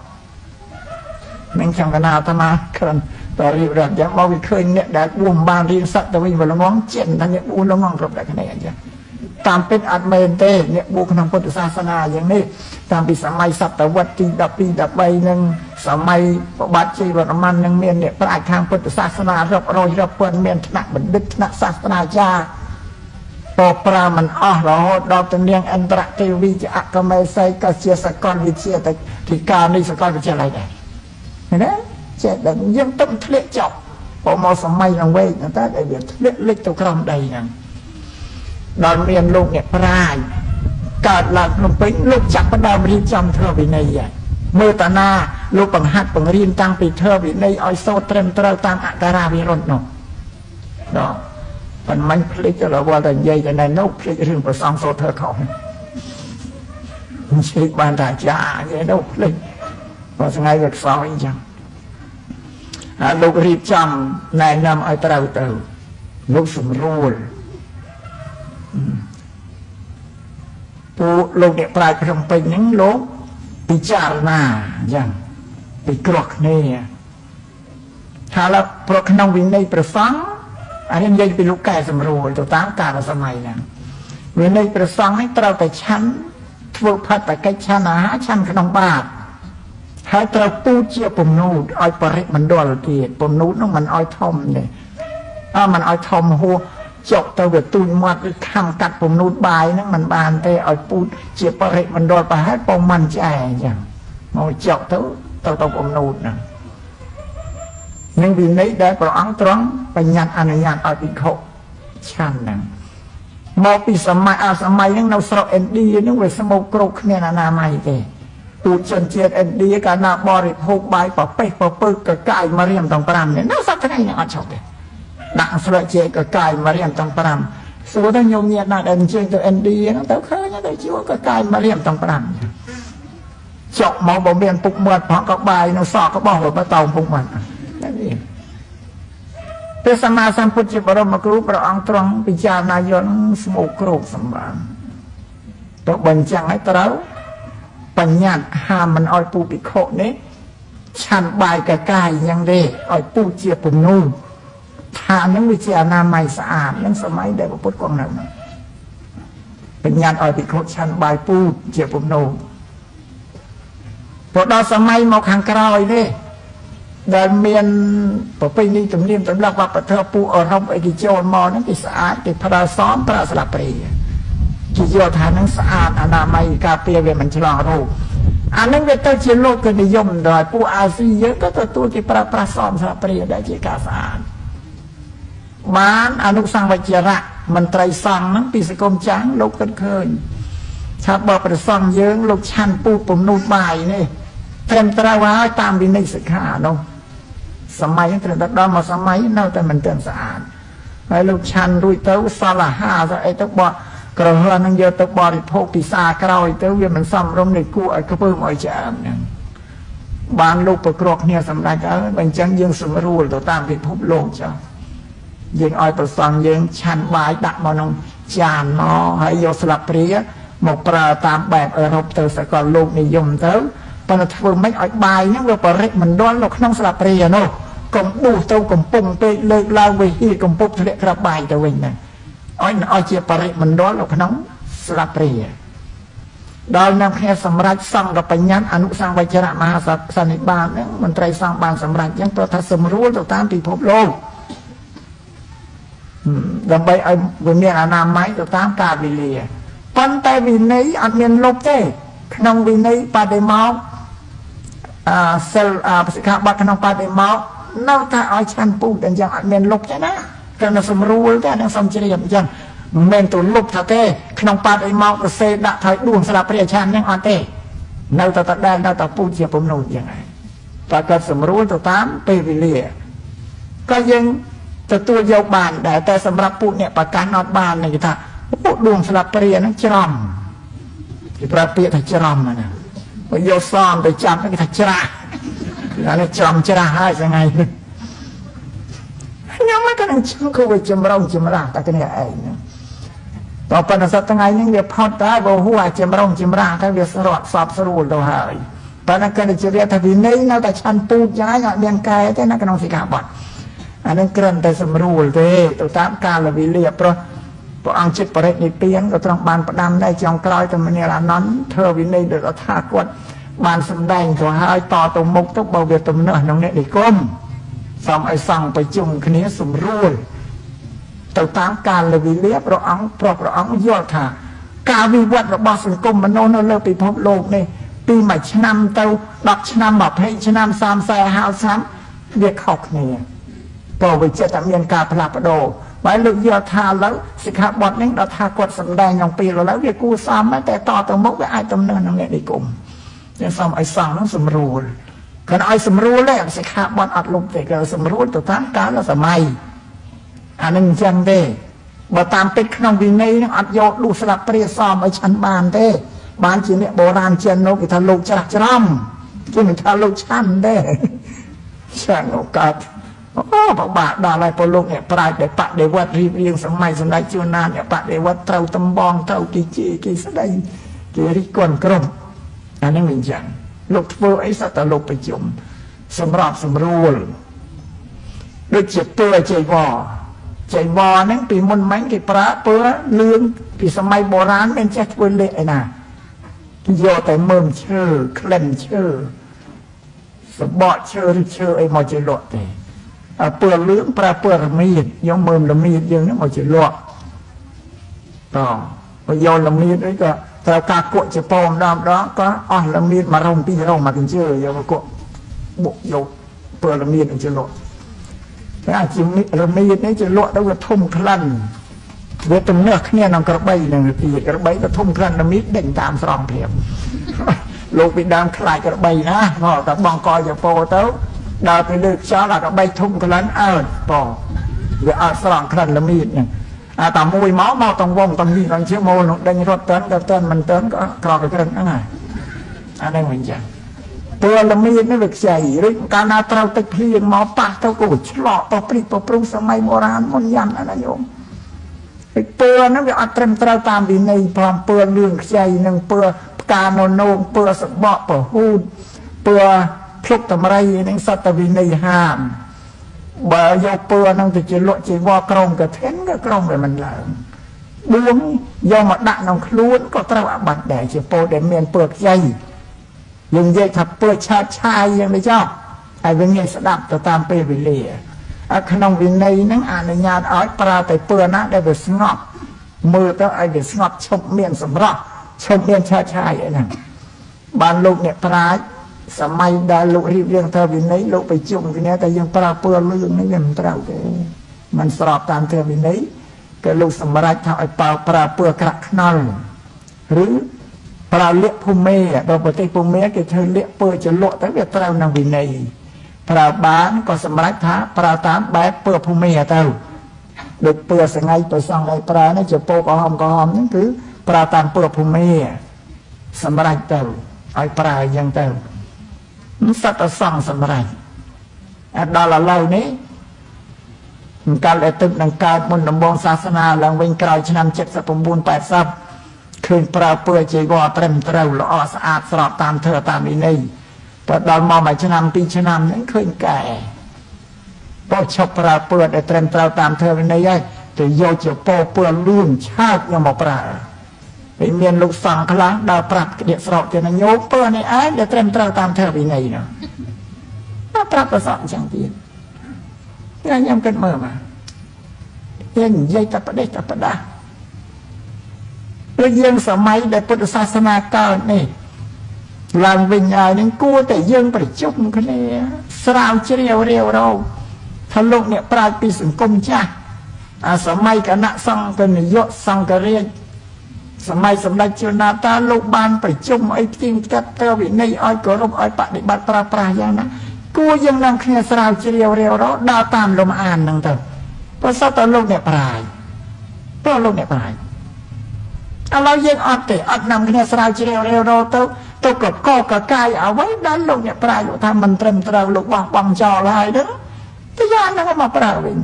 នឹងចង្កណាអាត្មាគ្រាន់តែរៀបរាប់យ៉ាងមកវាឃើញអ្នកដែលបួសមិនបានរៀនសឹកទៅវិញវាល្ងងចិត្តថាអ្នកបួសល្ងងគ្រប់តែគ្នាអញ្ចឹងតាមពិតអត់មែនទេអ្នកបួសក្នុងពុទ្ធសាសនាយ៉ាងនេះតាមពីសម័យសតវត្សទី12 13នឹងសម័យប្របាទជ័យវរ្ម័ននឹងមានអ្នកប្រាជ្ញខាងពុទ្ធសាសនារាប់រយរាប់ពាន់មានថ្នាក់បណ្ឌិតថ្នាក់សាស្ត្រាចារ្យពប្រាមិនអស់រហូតដល់ទៅនាងអន្តរទេវីជាអកមេសីក៏ជាសកលវិទ្យាធិការនៃសកលវិទ្យាល័យដែរឃើញទេចេះដឹងយើងទៅធ្លាក់ចុះ បើមកសម័យនឹងវែងតែដែលវាធ្លាក់លិចទៅក្រោមដីហ្នឹងដល់មានលោកអ្នកប្រាជ្ញកើតឡើងភ្នំពេញលោកចាប់ផ្ដើមរៀបចំធ្វើវិន័យមើលតាណាលោកបង្ហាត់បង្រៀនតាំងពីធ្វើវិន័យឲ្យសូត្រត្រឹមត្រូវតាមអក្ខរាវិរុទ្ធនោះដល់ប៉ុន្មានភ្លេចទៅរវល់តែនិយាយតែណែនោះភ្លេចរឿងប្រសងសូត្រធ្វើខុសនិយាយបានថាចានិយាយនោះភ្លេចព្រោះថ្ងៃវាខ្សោយអញ្ចឹងហើយលោករៀបចំណែនាំឲ្យត្រូវទៅលោកសម្រួលពួកលោកអ្នកប្រាជ្ញភ្នំពេញហ្នឹងលោកពិចារណាអញ្ចឹងពិគ្រោះគ្នាថាឡើយព្រោះក្នុងវិន័យព្រះសង្ឃអានេះនិយាយពីលោកកែសម្រួលទៅតាមកាលសម័យហ្នឹងវិន័យព្រះសង្ឃនេះត្រូវតែឆាន់ធ្វើផតកិច្ចឆាន់អាហារឆាន់ក្នុងបាតហើយត្រូវពូជាពំនូតឲ្យបរិមណ្ឌលទៀតពំនូតនោះមិនឲ្យធំទេអើមិនឲ្យធំហួសចុកទៅវាទូចមាត់ឬខំកាត់ពំនូតបាយហ្នឹងមិនបានទេឲ្យពូជាបរិមណ្ឌលប្រហែលប៉ុន្មានឆ្អែអញ្ចឹងមកចុកទៅទៅពំនូតហ្នឹងនឹងវិន័យដែលព្រះអង្គទ្រង់បញ្ញត្តិអនុញ្ញាតឲ្យភិក្ខុឆាន់ហ្នឹងមកពីសម័យអសម័យហ្នឹងនៅស្រុកឥណ្ឌាហ្នឹងវាស្មោកគ្រោកគ្មានអនាម័យទេទូជនជាតិឥណ្ឌាកាលណាបរិភោគបាយប្រពេះប្រពើកកាយមករៀមទាំង5នេះនៅសប្តាហ៍ថ្ងៃនេះអត់ឈប់ទេដាក់ស្លឹកជាកកាយមករៀមទាំង5សួរទៅញោមញាតិណាដែលអញ្ជើញទៅឥណ្ឌាហ្នឹងទៅឃើញទៅជួកកាយមករៀមទាំង5ចុកមកបើមានពុកមាត់ផងក៏បាយនៅសក់ក៏បោះបើតោងពុកមាត់នេះព្រះសម្មាសម្ពុទ្ធជាបរមគ្រូព្រះអង្គទ្រង់ពិចារណាយល់ស្មោកគ្រោកសម្បានទៅបញ្ចាំងឲ្យត្រូវបញ្ញត្តិហាមមិនឲ្យពូភិក្ខុនេះឆាន់បាយកកាយយ៉ាងទេឲ្យពូជាពំនូថានឹងវាជាអនាម័យស្អាតនឹងសម័យដែលពុទ្ធគង់នៅបញ្ញត្តិឲ្យភិក្ខុឆាន់បាយពូជាពំនូព្រោះដល់សម័យមកខាងក្រោយនេះដែលមានប្រពៃណីទំនៀមទម្លាប់វប្បធម៌ពួកអឺរ៉ុបអីគេចូលមកហ្នឹងគេស្អាតគេប្រើសមប្រើស្លាបព្រាគេយល់ថាហ្នឹងស្អាតអនាម័យការពារវាមិនឆ្លងរោគអាហ្នឹងវាទៅជាលោកនិយមដល់ពួកអាស៊ីយើងក៏ទទួលគេប្រើប្រាស់សមស្លាបព្រាដែលជាការស្អាតបានអនុសង្វចរៈមន្ត្រីសង្ឃហ្នឹងពីសង្គមចាំងលោកគិតឃើញថាបើព្រះសង្ឃយើងលោកឆាន់ពូពំនូតបាយនេះត្រឹមត្រូវហើយតាមវិន័យសិក្ខានោះសម័យហ្នឹងត្រូវដល់មកសម័យនៅតែមិនទាន់ស្អាតហើយលោកឆាន់រួចទៅសល់អាហារស្អីទៅបោះក្រហមនឹងយកទៅបរិភោគពិសាក្រោយទៅវាមិនសមរម្យនៃគួរឲ្យខ្ពើមឲ្យឆ្អើមហ្នឹងបានលោកប្រគ្រោះគ្នាសម្ដេចអើបើអញ្ចឹងយើងសម្រួលទៅតាមពិភពលោកចុះយើងឲ្យប្រសង់យើងឆាន់បាយដាក់មកក្នុងចានមកហើយយកស្លាបព្រាមកប្រើតាមបែបអឺរ៉ុបទៅសកលលោកនិយមទៅប៉ុន្តែធ្វើម៉េចឲ្យបាយហ្នឹងវាបរិមណ្ឌលនៅក្នុងស្លាបព្រានោះកុំដួសទៅកំពុងពេកលើកឡើងវាហៀកំពុកធ្លាក់ក្របបាយទៅវិញហ្នឹងឲ្យជាបរិមណ្ឌលនៅក្នុងស្លាបព្រាដល់នាំគ្នាសម្រាប់សង្ឃបញ្ញត្តិអនុសង្វចរៈមហាសន្និបាតហ្នឹងមន្ត្រីសង្ឃបានសម្រាប់អញ្ចឹងព្រោះថាសម្រួលទៅតាមពិភពលោកដើម្បីឲ្យវាមានអនាម័យទៅតាមកាលវេលាប៉ុន្តែវិន័យអត់មានលុបទេក្នុងវិន័យបដិមកសិលសិក្ខាបទក្នុងបដិមកនៅតែឲ្យឆាន់ពូជអញ្ចឹងអត់មានលុបទេណាគ្រាន់តែសម្រួលទេអានឹងសំជ្រាបអញ្ចឹងមិនមែនទៅលុបថាទេក្នុងបាតអីមកប្រសេដាក់ថយដួងស្លាបព្រះឆាន់ហ្នឹងអត់ទេនៅតែតដែលនៅតែពូជជាពំនូតអញ្ចឹងឯងតែគាត់សម្រួលទៅតាមពេលវេលាក៏យើងទទួលយកបានដែរតែសម្រាប់ពួកអ្នកប្រកាន់អត់បានគេថាពួកដួងស្លាបព្រាហ្នឹងច្រំគេប្រើពាក្យថាច្រំហ្នឹងបើយកសមទៅចាប់គេថាច្រាស់អានេះច្រំច្រាស់ហើយថ្ងៃនេះខ្ញុំមកនឹងជឿគឺវាចម្រុងចម្រាស់តែគ្នាឯងហ្នឹងតើប៉ុន្តែសប្តាហ៍ថ្ងៃហ្នឹងវាផុតតែបើហួសអាចម្រុងចម្រាស់ទៅវាស្រត់សពស្រួលទៅហើយប៉ុន្តែគេជឿថាវិន័យនៅតែឆាន់ពូជយ៉ាងអត់មានកែទេណាក្នុងសិក្ខាបទអានឹងគ្រាន់តែសម្រួលទេទៅតាមកាលវេលាព្រោះព្រះអង្គចិត្តបរិនិព្វានក៏ត្រង់បានផ្ដាំដែរចុងក្រោយទៅមនាលអានន្ទធ្វើវិន័យដោយថាគាត់បានសម្ដែងទៅហើយតទៅមុខទៅបើវាទំនាស់ក្នុងអ្នកនិគមសូមឲ្យសង្ឃប្រជុំគ្នាសម្រួលទៅតាមកាលវេលាព្រះអង្គព្រោះព្រះអង្គយល់ថាការវិវត្តរបស់សង្គមមនុស្សនៅលើពិភពលោកនេះពីមួយឆ្នាំទៅ10ឆ្នាំ20ឆ្នាំ30 40 50ឆ្នាំវាខុសគ្នា ព្រោះវាចិត្តតែមានការផ្លាស់ប្ដូរបើលោកយល់ថាឥឡូវសិក្ខាបទនេះដល់ថាគាត់សម្ដែងក្នុងពេលឥឡូវវាគួរសមតែតទៅមុខវាអាចទំនើនឹងអ្នកនិគមចឹងសូមឲ្យសង្ឃនឹងសម្រួលគាត់ឲ្យសម្រួលទេសិក្ខាបទអត់លុបទេគាត់សម្រួលទៅតាមកាលសម័យអានឹងអញ្ចឹងទេបើតាមពិតក្នុងវិន័យនឹងអត់យកដួសស្លាបព្រាសមឲ្យឆាន់បានទេបានជាអ្នកបុរាណចិននោះគេថាលោកច្រាស់ច្រំគេមិនថាលោកឆាន់ទេឆាន់ឱកាសអូបបាក់ដល់ហើយពលលោកអ្នកប្រាជ្ញដែលបដិវត្តរៀបរៀងសម័យសម្ដេចជួនណាអ្នកបដិវត្តត្រូវតំបងត្រូវគេជេរគេស្ដីគេរិះគន់ក្រុមអានេះមិនចឹងលោកធ្វើអីសត្វតែលោកប្រជុំសម្របសម្រួលដូចជាពើចៃវរចៃវរហ្នឹងពីមុនមិញគេប្រើពើលឿងពីសម័យបុរាណមិនចេះធ្វើលេខឯណាយកតែមើមឈើក្លិនឈើសបកឈើឬឈើអីមកជាលក់ទេពើលឿងប្រើពើរមៀតយកមើមរមៀតយើងហ្នឹងមកជាលក់តបើយករមៀតអីក៏ត្រូវការគក់ជាពោម្ដងម្ដងក៏អស់រមៀតមួយរងពីររងមកកញ្ជើយកមកគក់បុកយកពើរមៀតនឹងជាលក់តែអាជារមៀតនេះជាលក់ទៅវាធំក្លិនវាទំនាស់គ្នានឹងក្របីនឹងទៀតក្របីក៏ធំក្លិនរមៀតដេញតាមស្រង់ព្រាមលោកពីដើមខ្លាចក្របីណាមកតែបងកយកពោទៅដល់ទៅលើខ្យល់អាក្របីធំក្លិនអើប៉វាអត់ស្រង់ក្លិនរមៀតហ្នឹងអាតាមួយមកមកតងវងតងនេះដល់ជាមកនោះដេញរត់តិនដល់តិនមិនតិនក៏ក្រកក្រិនហ្នឹងហើយអាហ្នឹងវិញចឹងពើល្មៀតនេះវាខ្ចីឬកាលណាត្រូវទឹកភ្លៀងមកប៉ះទៅក៏ឆ្លក់ទៅព្រិចទៅព្រុសសម័យបុរាណមុនយ៉ាងណាញោមហើយពើហ្នឹងវាអត់ត្រឹមត្រូវតាមវិន័យផងពើលឿងខ្ចីនិងពើផ្កានោនោមពើសបកពហូតពើភ្លុកតម្រៃហ្នឹងសត្វតវិន័យហាមបើយកពើហ្នឹងទៅជាលក់ជីវរក្រមកឋិនក៏ក្រមវាមិនឡើងបួងយកមកដាក់ក្នុងខ្លួនក៏ត្រូវអាបត្តិដែរជាពោដែលមានពើខ្ចីយើងនិយាយថាពើឆាតឆាយយ៉ាងនេះចុះហើយវាងាយស្ដាប់ទៅតាមពេលវេលាក្នុងវិន័យហ្នឹងអនុញ្ញាតឲ្យប្រើតែពើណាដែលវាស្ងប់មើលទៅឲ្យវាស្ងប់ឈប់មានសម្រស់ឈប់មានឆាតឆាយអីហ្នឹងបានលោកអ្នកប្រាជ្ញសម័យដែលលោករៀបរៀងធ្វើវិន័យលោកប្រជុំគ្នាតែយើងប្រើពើលឿងនេះវាមិនត្រូវទេมันស្របតាមធ្វើវិន័យក៏លោកសម្រេចថាឲ្យប្រើពើក្រាក់ខ្នល់ឬប្រើលក្ខភូមិដល់ប្រទេសភូមិគេធ្វើលក្ខពើចលក់ទៅវាត្រូវនឹងវិន័យប្រើបានក៏សម្រេចថាប្រើតាមបែបពើភូមិទៅដូចពើសងៃប្រសងឲ្យប្រើនេះជាពោក្រហមក្រហមហ្នឹងគឺប្រើតាមពើភូមិសម្រេចទៅឲ្យប្រើអញ្ចឹងទៅសត្វសង្ឃសម្រេចដល់ឥឡូវនេះកាលដែលទឹកនឹងកើតមុនដំបងសាសនាឡើងវិញក្រោយឆ្នាំ79 80ឃើញប្រើពើជីវរត្រឹមត្រូវល្អស្អាតស្របតាមធម៌តាមវិន័យបើដល់មកមួយឆ្នាំពីរឆ្នាំហ្នឹងឃើញកែបើឈប់ប្រើពើដែលត្រឹមត្រូវតាមធម៌វិន័យហើយទៅយកជាពោពើលឿងឆាកយកមកប្រើពេលមានលោកសង្ឃខ្លះដើរប្រាប់អ្នកស្រុកទៀតណាញោមពើនេះឯងដែលត្រឹមត្រូវតាមធម៌វិន័យនោះប្រាប់ប្រសពអញ្ចឹងទៀតខ្ញុំគិតមើលមកយើងនិយាយតែប្រទេសតែប្រដាស់ដូចយើងសម័យដែលពុទ្ធសាសនាកើតនេះឡើងវិញហើយនឹងគួរតែយើងប្រជុំគ្នាស្រាវជ្រាវរាវរកថាលោកអ្នកប្រាជ្ញពីសង្គមចាស់អាសម័យគណៈសង្ឃនាយកសង្ឃរាជសម័យសម្ដេចជួនណាតាលោកបានប្រជុំអីផ្ទៀងផ្ទាត់ទៅវិន័យឲ្យគោរពឲ្យបដិបត្តិប្រើប្រាស់យ៉ាងណាគួរយើងនាំគ្នាស្រាវជ្រាវរាវរកដើរតាមលំអានហ្នឹងទៅព្រោះសត្វតែលោកអ្នកប្រាជ្ញព្រោះលោកអ្នកប្រាជ្ញឥឡូវយើងអត់ទេអត់នាំគ្នាស្រាវជ្រាវរាវរកទៅទៅកកកកាយអ្វីដែលលោកអ្នកប្រាជ្ញលោកថាមិនត្រឹមត្រូវលោកបោះបង់ចោលហើយហ្នឹងទៅយ៉ាងហ្នឹងមកប្រើវិញ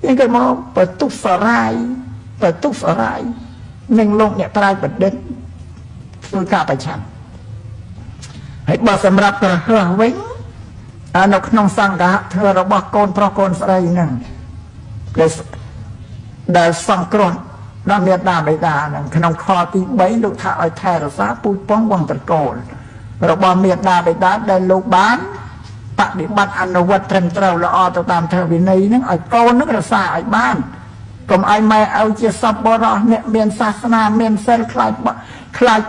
យើងគេមកបន្ទុះសរាយបន្ទុះសរាយនឹងលោកអ្នកប្រាជ្ញបណ្ឌិតធ្វើការប្រឆាំងហើយបើសម្រាប់ក្រហោះវិញនៅក្នុងសង្ឃធម៌របស់កូនប្រុសកូនស្រីហ្នឹងដែលសង្គ្រោះដល់មេដាបិតាហ្នឹងក្នុងខទី3លោកថាឲ្យថែរក្សាពូជពងវង្សត្រកូលរបស់មេដាបិតាដែលលោកបានបដិបត្តិអនុវត្តត្រឹមត្រូវល្អទៅតាមធម៌វិន័យហ្នឹងឲ្យកូនហ្នឹងរក្សាឲ្យបានកុំឲ្យម៉ែឪជាសប្បុរសអ្នកមានសាសនាមានសិលខ្លាចខ្លាច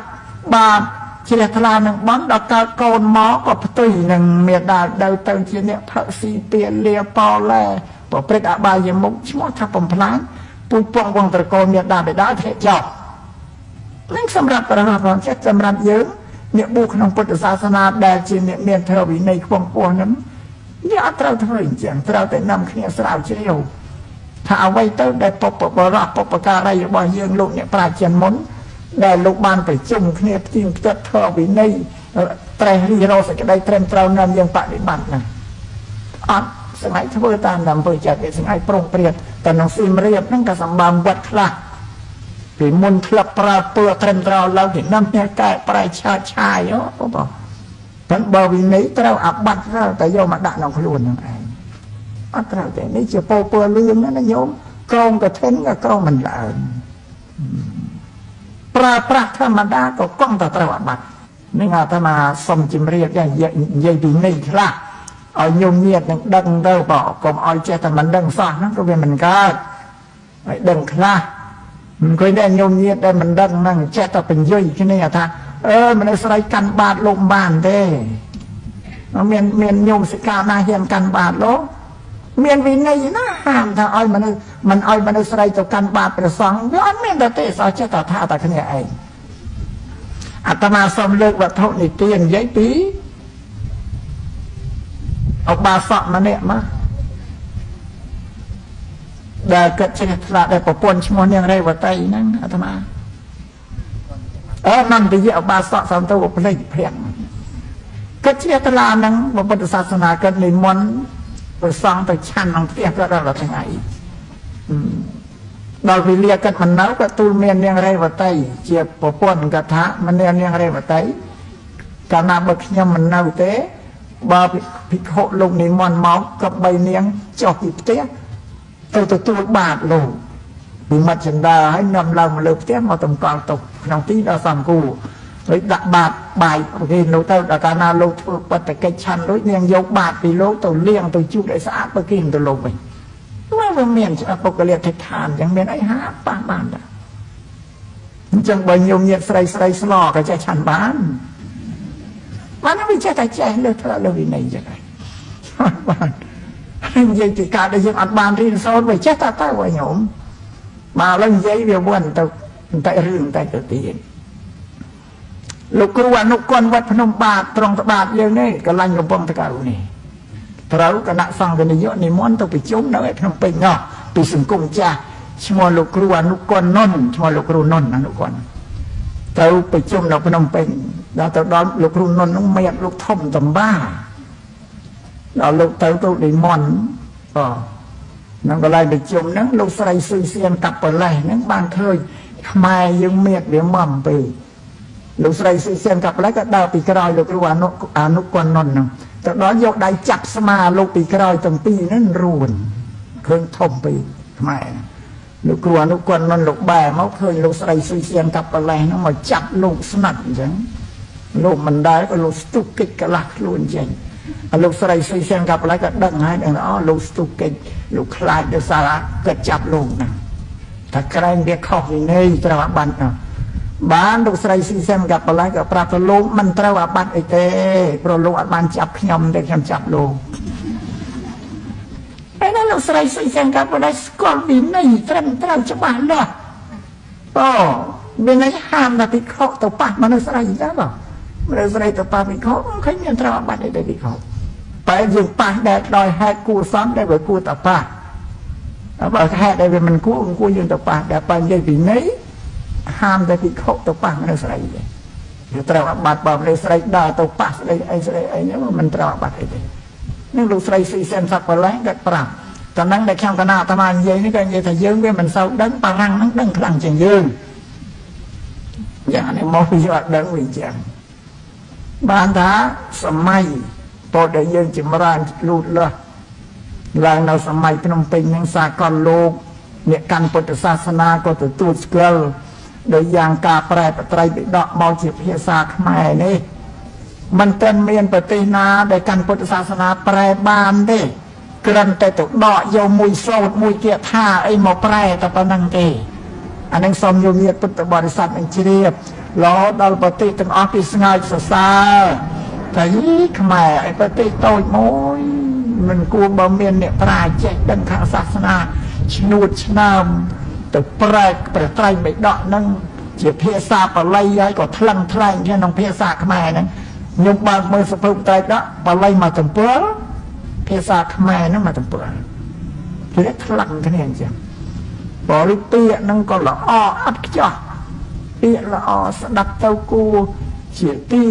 បាប ជ្រះថ្លានឹងបន់ដល់កើតកូនមកក៏ផ្ទុយនឹងមេដាដៅទៅជាអ្នកផឹកស៊ីពៀលាប៉ឡែប្រព្រឹត្តអបាយមុខឈ្មោះថាបំផ្លាញពូជពងវងត្រកូលមេដាបេដាធ្លាក់ចុះនឹងសម្រាប់ប្រហែលចិត្តសម្រាប់យើងអ្នកបួសក្នុងពុទ្ធសាសនាដែលជាអ្នកមានធម៌វិន័យខ្ពង់ខ្ពស់ហ្នឹងវាអត់ត្រូវធ្វើអញ្ចឹងត្រូវតែនាំគ្នាស្រាវជ្រាវថាអ្វីទៅដែលបុព្វបុរសបុព្វការីរបស់យើងលោកអ្នកប្រាជ្ញមុនដែលលោកបានប្រជុំគ្នាផ្ទៀងផ្ទាត់ធម៌វិន័យត្រេះរិះរកសេចក្តីត្រឹមត្រូវនាំយើងបដិបត្តិណាអត់សម័យធ្វើតាមអំពើចិត្តវាសម័យប្រុងប្រៀបតែក្នុងសៀមរាបហ្នឹងក៏សម្បើមវត្តខ្លះពីមុនធ្លាប់ប្រើពើត្រឹមត្រូវឡើងពីនាំគ្នាកែប្រែឆើតឆាយអូបងតែបើវិន័យត្រូវអាបត្តិត្រូវតែយកមកដាក់ក្នុងខ្លួនហ្នឹងឯងអត់ត្រូវទេនេះជាពោពើលឿងណាញោមក្រងកឋិនក៏ក្រងមិនឡើងប្រើប្រាស់ធម្មតាក៏គង់តែត្រូវអាបត្តិនឹងអាត្មាសុំជម្រាបយ៉ាងនិយាយពីនេះខ្លះឲ្យញោមញាតនឹងដឹងទៅបើកុំឲ្យចេះតែមិនដឹងសោះហ្នឹងក៏វាមិនកើតឲ្យដឹងខ្លះមិនឃើញតែញោមញាតដែលមិនដឹងហ្នឹងចេះតែបញ្យយគ្នាថាអឺមនុស្សស្រីកាន់បាតលោកបានទេមានញោមសិកាណាហ៊ានកាន់បាតលោកមានវិន័យណាហាមថាឲ្យមនុស្សមិនឲ្យមនុស្សស្រីទៅកាន់បាតព្រះសង្ឃវាអត់មានតែទេសោះចេះតែថាតែគ្នាឯងអាត្មាសូមលើកវត្ថុនិទាននិយាយពីឧបាសកម្នាក់មកដែលគិតចេះថ្លាដែលប្រពន្ធឈ្មោះនាងរេវតីហ្នឹងអាត្មាអឺនន្ទយៈឧបាសកសំទៅភ្លេចភ័ក្រគិតចេះថ្លាហ្នឹងពុទ្ធសាសនាគិតនិមន្តព្រះសង្ឃទៅឆាន់ក្នុងផ្ទះគាត់ដល់ថ្ងៃដល់វេលាគាត់មិននៅក៏ទូលមាននាងរេវតីជាប្រពន្ធគាត់ថាមនានាងរេវតីកាលណាបើខ្ញុំមិននៅទេបើភិក្ខុលោកនិមន្តមកក៏បីនាងចុះពីផ្ទះទៅទទួលបាតលោកពីមជ្ឈិន្តាហើយនាំឡើងមកលើផ្ទះមកតម្កល់ទុកក្នុងទីដ៏សំគួរហើយដាក់បាតបាយគេនោះទៅដល់កាលណាលោកធ្វើបត្តិកិច្ចឆាន់រួចនាងយកបាតពីលោកទៅលាងទៅជូតឲ្យស្អាតបើគេទៅលោកវិញវាមានបុគ្គលិកដ្ឋានអញ្ចឹងមានអីហាប៉ះបានដែរអញ្ចឹងបើញោមញាតស្រីស្រីស្លក៏ចេះឆាន់បានបានវាចេះតែចេះលើថ្នាក់លើវិន័យអញ្ចឹងហើយបានហើយនិយាយពីការដែលយើងអត់បានរៀនសូត្រវាចេះតែទៅវិញញោមបាទឥឡូវនិយាយវាវន់ទៅបន្តិចរឿងបន្តិចទៅទៀតលោកគ្រូអនុគុណវត្តភ្នំបាទត្រង់ត្បាតយើងនេះកន្លែងកំពង់តកៅនេះត្រូវគណៈសង្ឃនាយកនិមន្តទៅប្រជុំនៅឯភ្នំពេញនោះពីសង្គមចាស់ឈ្មោះលោកគ្រូអនុគុណនុនឈ្មោះលោកគ្រូនុនអនុគុណទៅប្រជុំនៅភ្នំពេញដល់ទៅដល់លោកគ្រូនុននោះមានលោកធំតំបាដល់លោកទៅទៅនិមន្តបាទក្នុងកន្លែងប្រជុំហ្នឹងលោកស្រីស៊ុយសៀនកាប់ប្រលេះហ្នឹងបានឃើញខ្មែរយើងមានវាមពេកលោកស្រីស៊ុយសៀនកាប់ប្រលេះក៏ដើរពីក្រោយលោកគ្រូអនុគុណនុនហ្នឹងទៅដល់យកដៃចាប់ស្មាលោកពីក្រោយទាំងពីរហ្នឹងរួនឃើញធំពេកខ្មែរលោកគ្រូអនុគុណនុនលោកបែរមកឃើញលោកស្រីស៊ុយសៀនកាប់ប្រលេះហ្នឹងមកចាប់លោកស្និទ្ធអញ្ចឹងលោកមិនដែលក៏លោកស្ទុះកិច្ចកលាស់ខ្លួនចេញលោកស្រីស៊ុយសៀនកាប់ប្រលេះក៏ដឹងហើយដឹងអូលោកស្ទុះកិច្ចលោកខ្លាចដោយសារគិតចាប់លោកហ្នឹងថាក្រែងវាខុសវិន័យត្រូវអាបត្តិបានលោកស្រីស៊ីសែនកាប់ប្រឡែក៏ប្រាប់ទៅលោកមិនត្រូវអាបត្តិអីទេព្រោះលោកអត់បានចាប់ខ្ញុំទេខ្ញុំចាប់លោកហើយណាលោកស្រីស៊ីសែនកាប់ប្រឡែស្គាល់វិន័យត្រឹមត្រូវច្បាស់លាស់អូវិន័យហាមតែភិក្ខុទៅប៉ះមនុស្សស្រីចឹងបងមនុស្សស្រីទៅប៉ះភិក្ខុឃើញមានត្រូវអាបត្តិអីទេភិក្ខុតែយើងប៉ះដែលដោយហេតុគួរសមដែលវាគួរតែប៉ះបើហេតុដែលវាមិនគួរគួរយើងទៅប៉ះដែលបើនិយាយវិន័យហាមតែភិក្ខុទៅប៉ះមនុស្សស្រីទេវាត្រូវអាបត្តិបើមនុស្សស្រីដើរទៅប៉ះស្ដីអីស្ដីអីហ្នឹងមិនត្រូវអាបត្តិអីទេនឹងលោកស្រីស៊ីសែនសាប់ប្រឡែងគាត់ប្រាប់តែហ្នឹងដែលខ្ញុំកណាអាត្មានិយាយនេះក៏និយាយថាយើងវាមិនសូវដឹងបារាំងហ្នឹងដឹងខ្លាំងជាងយើងយ៉ាងនេះមកពីយើងអត់ដឹងវិញចឹងបានថាសម័យតើដែលយើងចម្រើនលូតលាស់ឡើងនៅសម័យភ្នំពេញហ្នឹងសាកលលោកអ្នកកាន់ពុទ្ធសាសនាក៏ទទួលស្គាល់ដោយយ៉ាងការប្រែបត្រៃបិដកមកជាភាសាខ្មែរនេះមិនទាន់មានប្រទេសណាដែលកាន់ពុទ្ធសាសនាប្រែបានទេគ្រាន់តែទៅដកយកមួយសូត្រមួយគាថាអីមកប្រែតែប៉ុណ្្នឹងទេអានឹងសូមយោញាតពុទ្ធបរិស័ទនឹងជ្រាប រហូតដល់ប្រទេសទាំងអស់គេស្ងើចសរសើរតែខ្មែរឯប្រទេសតូចមួយមិនគួរបើមានអ្នកប្រាជ្ញចេះដឹងខាងសាសនាឈ្នួតឆ្នើមទៅប្រែកព្រះត្រៃបិដកនឹងជាភាសាបាលីហើយក៏ថ្លឹងថ្លែងក្នុងភាសាខ្មែរហ្នឹងខ្ញុំបើកមើលសភៅត្រៃដកបាលីមកទំព័រភាសាខ្មែរហ្នឹងមកទំព័រគេថ្លឹងគ្នាអញ្ចឹងបរិពាក្យហ្នឹងក៏ល្អអត់ខ្ចោះពាក្យល្អស្ដាប់ទៅគួរជាទី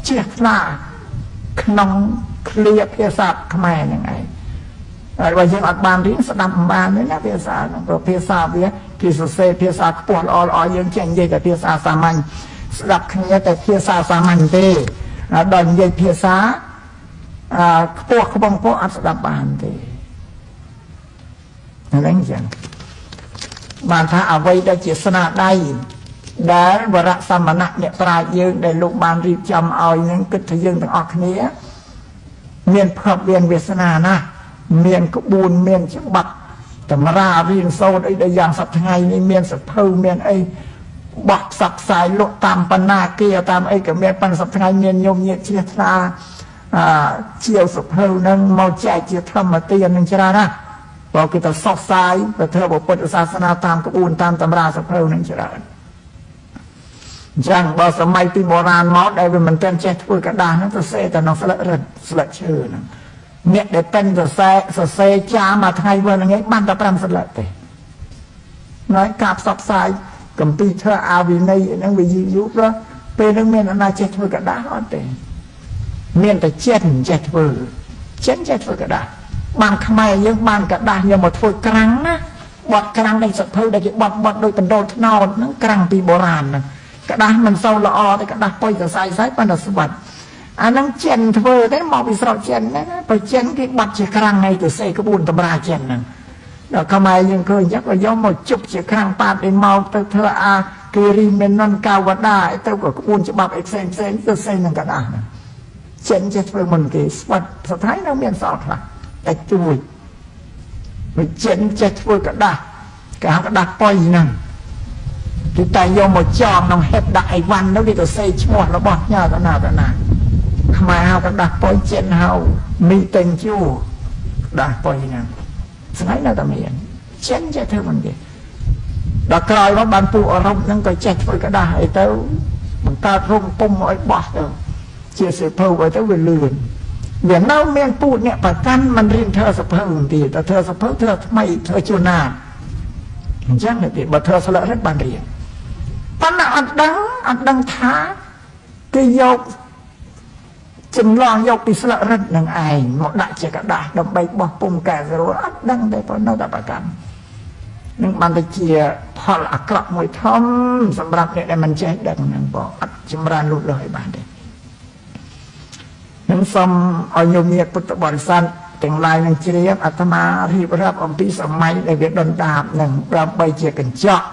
ជះថ្លាក្នុងឃ្លាភាសាខ្មែរហ្នឹងឯងហើយបើយើងអត់បានរៀនស្ដាប់មិនបានទេណាភាសាហ្នឹងព្រោះភាសាវាគេសរសេរភាសាខ្ពស់ល្អល្អយើងចេះនិយាយតែភាសាសាមញ្ញស្ដាប់គ្នាតែភាសាសាមញ្ញទេដល់និយាយភាសាខ្ពស់ខ្ពង់ខ្ពស់អត់ស្ដាប់បានទេហ្នឹងចឹងបានថាអ្វីដែលជាស្នាដៃដែលវរៈសមណៈអ្នកប្រាជ្ញយើងដែលលោកបានរៀបចំឲ្យនឹងគិតថាយើងទាំងអស់គ្នាមានភពមានវាសនាណាស់មានក្បួនមានច្បាប់តម្រារៀនសូត្រអីដែលយ៉ាងសប្តាហ៍ថ្ងៃនេះមានសភៅមានអីបោះផ្សព្វផ្សាយលក់តាមបណ្ណាគារតាមអីក៏មានប៉ុន្តែសប្តាហ៍ថ្ងៃមានញោមញាតិជ្រះថ្លាជាវសភៅនឹងមកចែកជាធម្មទាននឹងច្រើនណាស់ព្រោះគេទៅសោះសាយប្រធ្វើពុទ្ធសាសនាតាមក្បួនតាមតម្រាសភៅនឹងច្រើនអញ្ចឹងបើសម័យពីបុរាណមកដែលវាមិនទាន់ចេះធ្វើกระดาษហ្នឹងទៅសេតែក្នុងស្លឹករឹតស្លឹកឈើហ្នឹងអ្នកដែលពេញសរសេរចាមួយថ្ងៃវិញហ្នឹងឯងបានតែ5ស្លឹកទេហើយការផ្សព្វផ្សាយកម្ពីធ្វើអាវិន័យហ្នឹងវាយូរយូរព្រោះពេលហ្នឹងមានអាណាចេះធ្វើกระดาษអត់ទេមានតែចិនចេះធ្វើចិនចេះធ្វើกระดาษបានខ្មែរយើងបានกระดาษយកមកធ្វើក្រាំងណាបត់ក្រាំងនៃសភៅដែលគេបត់បត់ដោយបណ្ដូលថ្នោតហ្នឹងក្រាំងពីបុរាណហ្នឹងกระดาษមិនសូវល្អទេกระดาษពុយសរសៃសៃប៉ុន្តែស្បិតអាហ្នឹងចិនធ្វើទេមកពីស្រុកចិនណាបើចិនគេបាត់ជាក្រាំងឯទៅសេក្បួនតម្រាចិនហ្នឹងដល់ខ្មែរយើងឃើញអញ្ចឹងក៏យកមកជប់ជាក្រាំងប៉ាតឯមកទៅធ្វើអាគិរីមេននកវដាទៅក៏ក្បួនច្បាប់អីផ្សេងផ្សេងទៅសេនឹងกระดาษហ្នឹងចិនចេះធ្វើមុនគេស្បិតសុទ្ធហើយនៅមានសល់ខ្លះតែជួយបើចិនចេះធ្វើกระดาษគេហៅกระดาษប៉ុយហ្នឹងគេតែយកមកចងក្នុងហេបដាក់អីវ៉ាន់នោះគេទៅសេឈ្មោះរបស់ញ៉ាតណាតណាខ្មែរហៅกระดาษប៉ុយចិនហៅមីតេងជូกระดาษប៉ុយហ្នឹងស្អីនៅតែមានចិនចេះធ្វើមិនគេដល់ក្រោយមកបានពួកអឺរ៉ុបហ្នឹងក៏ចេះធ្វើกระดาษអីទៅបង្កើតរំពុំឲ្យបោះទៅជាសភៅឲ្យទៅវាលឿនវានៅមានពួកអ្នកប្រកាន់មិនរៀនធ្វើសភៅទៀតតែធ្វើសភៅធ្វើថ្មីធ្វើជួនណាអញ្ចឹងទេបើធ្វើស្លឹករឹតបានរៀនប៉ុន្តែអត់ដឹងថាគេយកចម្លងយកពីស្លឹករឹតនឹងឯងមកដាក់ជាกระดาษដើម្បីបោះពុំកែស្រួលអត់ដឹងទេប៉ុន្តែនៅតែប្រកាន់នឹងបានទៅជាផលអាក្រក់មួយធំសម្រាប់អ្នកដែលមិនចេះដឹងនឹងបងអត់ចម្រើនលូតលាស់ឲ្យបានទេនឹងសូមឲ្យញោមញាតិពុទ្ធបរិស័ទទាំងឡាយនឹងជ្រាបអាត្មារៀបរាប់អំពីសម័យដែលវាដុនដាបនឹងដើម្បីជាកញ្ចក់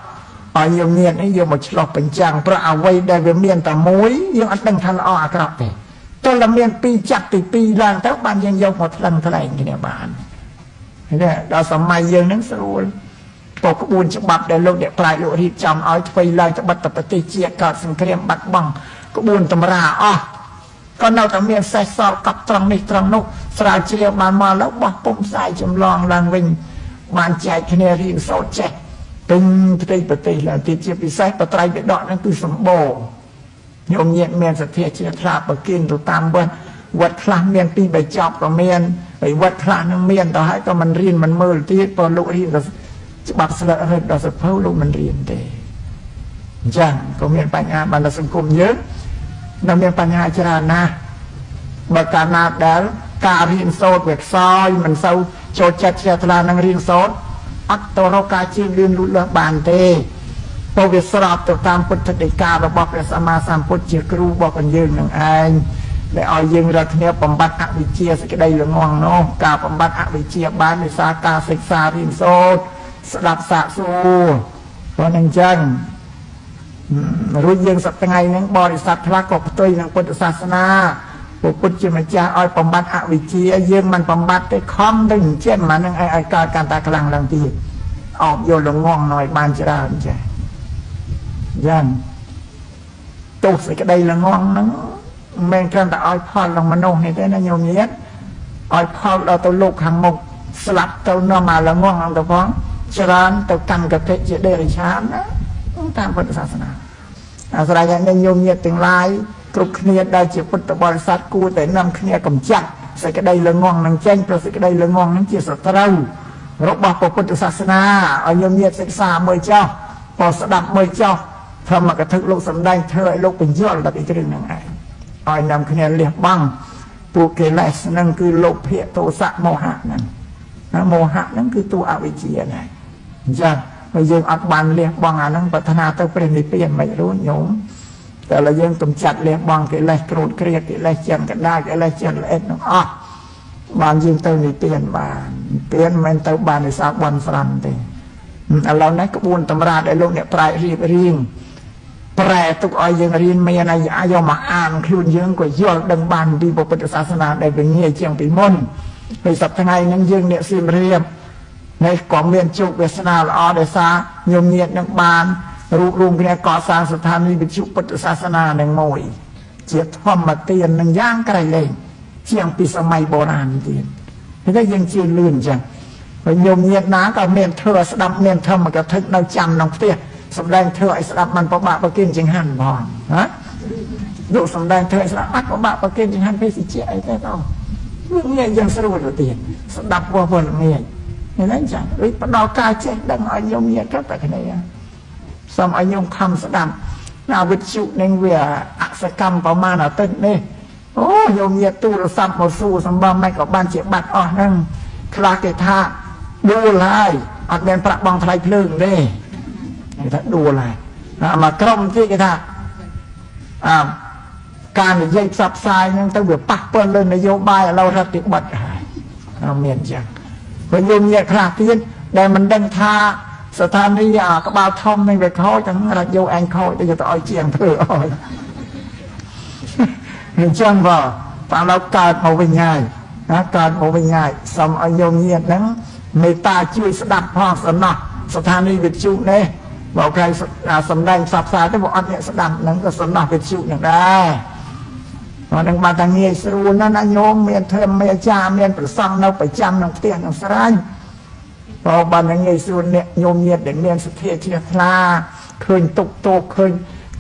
ឲ្យញោមញាតិនេះយកមកឆ្លោះបញ្ចាំងព្រោះអ្វីដែលវាមានតែមួយយើងអត់ដឹងថាល្អអាក្រក់ទេទោះតែមានពីរចាក់ពីរឡើងទៅបានយើងយកមកថ្លឹងថ្លែងគ្នាបាននេះដល់សម័យយើងនឹងស្រួលពក្បួនច្បាប់ដែលលោកអ្នកប្រាជ្ញលោករៀបចំឲ្យធ្វើឡើងត្បិតតែប្រទេសជាតិកើតសង្គ្រាមបាត់បង់ក្បួនតម្រាអស់ក៏នៅតែមានសេះសល់កប់ត្រង់នេះត្រង់នោះស្រាវជ្រាវបានមកแล้วបោះពុំផ្សាយចម្លងឡើងវិញបានចែកគ្នារៀនសូត្រចេះពេញផ្ទៃប្រទេសឡើងទៀតជាពិសេសបត្រៃបិដកហ្នឹងគឺសម្បូរញោមញាតិមានសទ្ធាជ្រះថ្លាប្រគិនទៅតាមវត្តវត្តខ្លះមានពីរបីចប់ក៏មានហើយវត្តខ្លះនឹងមានទៅហើយក៏មិនរៀនមិនមើលទៀតព្រោះលោករៀនទៅច្បាប់ស្លឹករឹតដល់សភៅលោកមិនរៀនទេអញ្ចឹងក៏មានបញ្ហាបានដល់សង្គមយើងនៅមានបញ្ហាច្រើនណាស់បើកាលណាដែលការរៀនសូត្រវាខ្សោយមិនសូវចូលចិត្តជ្រះថ្លានឹងរៀនសូត្រអត់ទៅរកការជឿនលឿនលូតលាស់បានទេព្រោះវាស្របទៅតាមពុទ្ធដីការបស់ព្រះសម្មាសម្ពុទ្ធជាគ្រូរបស់យើងនឹងឯងដែលឲ្យយើងរាល់គ្នាបំបត្តិអវិជ្ជាសេចក្តីល្ងងនោះការបំបត្តិអវិជ្ជាបានដោយសារការសិក្សារៀនសូត្រស្ដាប់សាកសួរព្រោះនឹងអញ្ចឹងរួចយើងសប្តាហ៍ថ្ងៃហ្នឹងបរិស័ទខ្លះក៏ផ្ទុយនឹងពុទ្ធសាសនាព្រះពុទ្ធជាម្ចាស់ឲ្យបំបត្តិអវិជ្ជាយើងមិនបំបត្តិទេខំទៅអញ្ចឹងអាហ្នឹងឲ្យកើតកាន់តែខ្លាំងឡើងទៀតអបយកល្ងងឲ្យបានច្រើនចេះ យ៉ាងទោសសេចក្តីល្ងងហ្នឹងមិនមែនគ្រាន់តែឲ្យផលដល់មនុស្សនេះទេណាញោមញាតិឲ្យផលដល់ទៅលោកខាងមុខស្លាប់ទៅនាំអាល្ងងហ្នឹងទៅផងច្រើនទៅកម្មកតិជាដេរិឆានណាតាមពុទ្ធសាសនាអាស្រ័យឲ្យញោមញាតិទាំងឡាយគ្រប់គ្នាដែលជាពុទ្ធបរិស័ទគួរតែនាំគ្នាកម្ចាត់សេចក្តីល្ងងនឹងចេញព្រោះសេចក្តីល្ងងនឹងជាសត្រូវរបស់ពុទ្ធសាសនាឲ្យញោមញាតិសិក្សាមើលចោះបើស្ដាប់មើលចោះធម្មកថាលោកសំដែងធ្វើឲ្យលោកបញ្យល់ដល់ពីគ្រឿងហ្នឹងឯងឲ្យនាំគ្នាលះបង់ពួកកិលេសហ្នឹងគឺលោភៈទោសៈមោហៈហ្នឹងណាមោហៈហ្នឹងគឺតួអវិជ្ជាដែរអញ្ចឹងបើយើងអត់បានលះបង់អាហ្នឹងប្រាថ្នាទៅព្រះនិព្វានមិនរួចញោមតែឡើយយើងកំចាត់លះបង់កិលេសក្រោធគ្រាកិលេសចិនកដាកិលេសចិនល្អិតហ្នឹងអស់បានយើងទៅនិព្វានបាននិព្វានមិនមែនទៅបានដោយសារបន់ស្រន់ទេឥឡូវនេះក្បួនតម្រាដែលលោកអ្នកប្រែរៀបរៀងប្រែទុកឲ្យយើងរៀនមានឲ្យយកមកអានខ្លួនយើងក៏យល់ដឹងបានពីពុទ្ធសាសនាដែលវាងាយជាងពីមុនហើយសប្តាហ៍ថ្ងៃហ្នឹងយើងអ្នកសៀមរាបនេះក៏មានជោគវាសនាល្អដោយសារញោមញាតិនឹងបានរួបរួមគ្នាកសាងស្ថានីយវិទ្យុពុទ្ធសាសនានឹងមួយជាធម្មទាននឹងយ៉ាងក្រៃលែងជាងពីសម័យបុរាណទៀតតែយើងជឿលឿនអញ្ចឹងហើយញោមញាតិណាក៏មានធ្វើឲ្យស្ដាប់មានធម្មកថានៅចាំក្នុងផ្ទះសម្ដែងធ្វើឲ្យស្ដាប់มันពិបាកប្រគិនចង្ហាន់ផងណាលោកសម្ដែងធ្វើឲ្យស្ដាប់អត់ពិបាកប្រគិនចង្ហាន់ភេសជ្ជៈអីទេបងវាងាយយ៉ាងស្រួលទៅទៀតស្ដាប់ពោះពលងាយនេះហ្នឹងចឹងដូចផ្ដល់ការចេះដឹងឲ្យញោមញាតិក៏តែគ្នាសូមឲ្យញោមខំស្ដាប់ណាវិទ្យុនឹងវាអសកម្មប្រមាណអាទិត្យនេះអូញោមញាតិទូរស័ព្ទមកសួរសម្បំមិនក៏បានជាបាត់អស់ហ្នឹងខ្លះគេថាដួលហើយអត់មានប្រាក់បង់ថ្លៃភ្លើងទេគេថាដួលហើយមកក្រុមទៀតគេថាអាការនិយាយផ្សព្វផ្សាយហ្នឹងទៅវាប៉ះពាល់លើនយោបាយឥឡូវរដ្ឋិបတ်ហើយមានអញ្ចឹងព្រោះញោមញាតិខ្លះទៀតដែលមិនដឹងថាស្ថានីយ៍អាក្បាលធំនឹងវាខូចទាំងរ៉ាឌីយ៉ូឯងខូចទៅយកទៅឲ្យជាងធ្វើឲ្យអញ្ចឹងបើឥឡូវកើតមកវិញហើយណាកើតមកវិញហើយសូមឲ្យញោមញាតិហ្នឹងមេត្តាជួយស្ដាប់ផងសំណោះស្ថានីយ៍វិទ្យុនេះបើគេសំដែងផ្សព្វផ្សាយទៅបើអត់អ្នកស្ដាប់ហ្នឹងក៏សំណោះវិទ្យុហ្នឹងដែរព្រោះនឹងបានតែងាយស្រួលណាស់ណាញោមមានធម្មអាចារ្យមានប្រសង់នៅប្រចាំក្នុងផ្ទះក្នុងស្រែបើបានងាយស្រួលអ្នកញោមញាតិដែលមានសទ្ធាជ្រះថ្លាឃើញទុកទោសឃើញ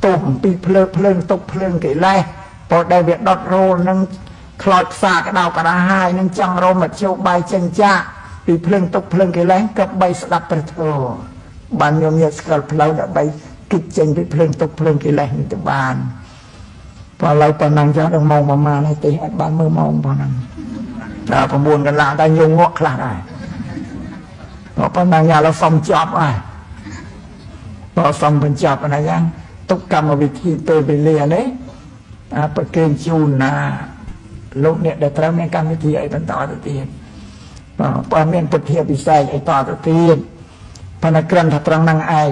ទោសអំពីភ្លើងទុកភ្លើងកិលេសព្រោះដែលវាដុតរោលនឹងខ្លោចផ្សាក្តៅក្រហាយនឹងចង់រមធ្យោបាយចេញចាកពីភ្លើងទុកភ្លើងកិលេសក៏បីស្ដាប់ព្រះធម៌បានញោមញាតិស្គាល់ផ្លូវដើម្បីគិតចេញពីភ្លើងទុកភ្លើងកិលេសនេះទៅបានព្រោះឥឡូវប៉ុណ្ណឹងចុះដល់ម៉ោងប្រហែលហើយទេអត់បានមើលម៉ោងប៉ុណ្ណឹងដល់9កន្លះតែញោមងក់ខ្លះដែរប៉ុណ្ណឹងឥឡូវសុំចប់ហើយបើសុំបញ្ចប់ណាយ៉ាងទុកកម្មវិធីពេលវេលានេះអាប្រគេនជូនណាលោកអ្នកដែលត្រូវមានកម្មវិធីអីបន្តទៅទៀតបើមានពុទ្ធាពិសេសអីតទៅទៀតប៉ុន្តែគ្រាន់ថាត្រង់ហ្នឹងឯង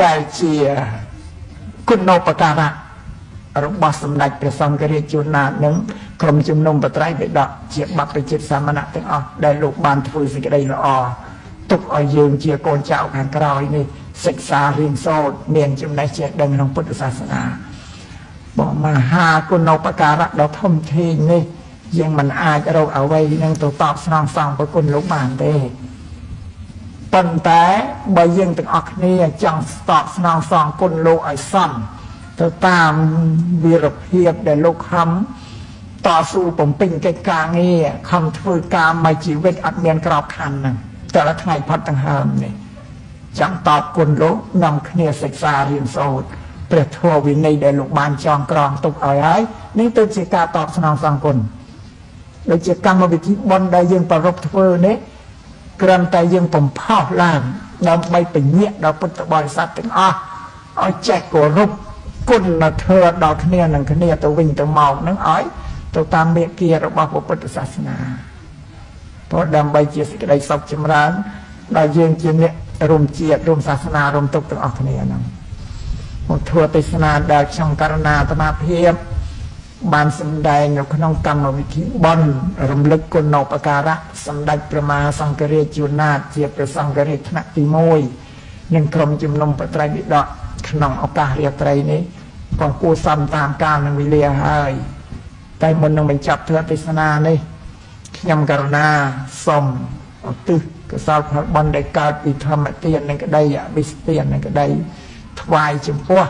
ដែលជាគុណូបការៈរបស់សម្ដេចព្រះសង្ឃរាជជួនណាតនឹងក្រុមជំនុំបត្រៃបិដកជាបព្វជិតសាមណៈទាំងអស់ដែលលោកបានធ្វើសេចក្តីល្អទុកឲ្យយើងជាកូនចៅខាងក្រោយនេះសិក្សារៀនសូត្រមានចំណេះចេះដឹងក្នុងពុទ្ធសាសនាបងមហាគុណូបការៈដ៏ធំធេងនេះយើងមិនអាចរកអ្វីនឹងទៅតបស្នងសងប្រគុណលោកបានទេប៉ុន្តែបើយើងទាំងអស់គ្នាចង់តបស្នងសងគុណលោកឲ្យសមទៅតាមវីរភាពដែលលោកខំតស៊ូបំពេញកិច្ចការងារខំធ្វើការមួយជីវិតអត់មានក្របខ័ណ្ឌហ្នឹងតែละថ្ងៃផុតទាំងហើមនេះចង់តបគុណលោកនាំគ្នាសិក្សារៀនសូត្រព្រះធម៌វិន័យដែលលោកបានចងក្រងទុកឲ្យហើយនេះទៅជាការតបស្នងសងគុណដូចជាកម្មវិធីបុណ្យដែលយើងប្រារព្ធធ្វើនេះគ្រាន់តែយើងបំផុសឡើងដើម្បីពញាក់ដល់ពុទ្ធបរិស័ទទាំងអស់ឲ្យចេះគោរពគុណធម៌ដល់គ្នានឹងគ្នាទៅវិញទៅមកនឹងឲ្យទៅតាមមេគារបស់ពុទ្ធសាសនាព្រោះដើម្បីជាសេចក្តីសុខចម្រើនដល់យើងជាអ្នករួមជាតិរួមសាសនារួមទុកទាំងអស់គ្នាហ្នឹងមកធ្វើទេសនាដែលខ្ញុំករណាអាត្មាភាពបានសម្ដែងនៅក្នុងកម្មវិធីបុណ្យរំលឹកគុណូបការៈសម្ដេចព្រះមហាសង្ឃរាជជួនណាតជាព្រះសង្ឃរាជថ្នាក់ទី1 និងក្រុមជំនុំបត្រៃបិដកក្នុងឱកាសរាត្រីនេះក៏គួរសមតាមកាលនិងវេលាហើយតែមុននឹងបញ្ចប់ធម៌ទេសនានេះខ្ញុំករុណាសូមឧទ្ទិសកុសលផលបុណ្យដែលកើតពីធម្មទាននិងក្តីអវិស្ទាននិងក្តីថ្វាយចំពោះ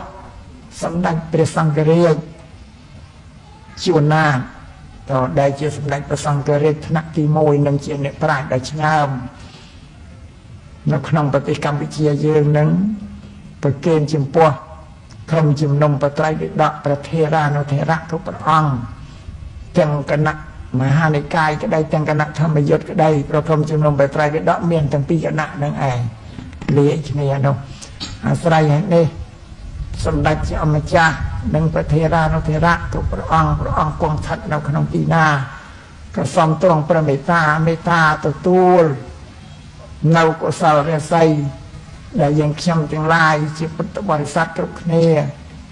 សម្ដេចព្រះសង្ឃរាជជួនណាតតដែលជាសម្ដេចព្រះសង្ឃរាជថ្នាក់ទី1និងជាអ្នកប្រាជ្ញដ៏ឆ្នើមនៅក្នុងប្រទេសកម្ពុជាយើងនឹងប្រគេនចំពោះក្រុមជំនុំបត្រៃបិដកព្រះថេរានុថេរៈគ្រប់ព្រះអង្គទាំងគណៈមហានិកាយក្តីទាំងគណៈធម្មយុត្តក្តីប្រក្រុមជំនុំបត្រៃបិដកមានទាំងពីរគណៈនឹងឯងលាយគ្នានោះអាស្រ័យហេតុនេះសម្ដេចជាអម្ចាស់និងព្រះថេរានុថេរៈគ្រប់ព្រះអង្គព្រះអង្គគង់ស្ថិតនៅក្នុងទីណាក៏សូមទ្រង់ព្រះមេត្តាមេត្តាទទួលនៅកុសលរាសីដែលយើងខ្ញុំទាំងឡាយជាពុទ្ធបរិស័ទគ្រប់គ្នា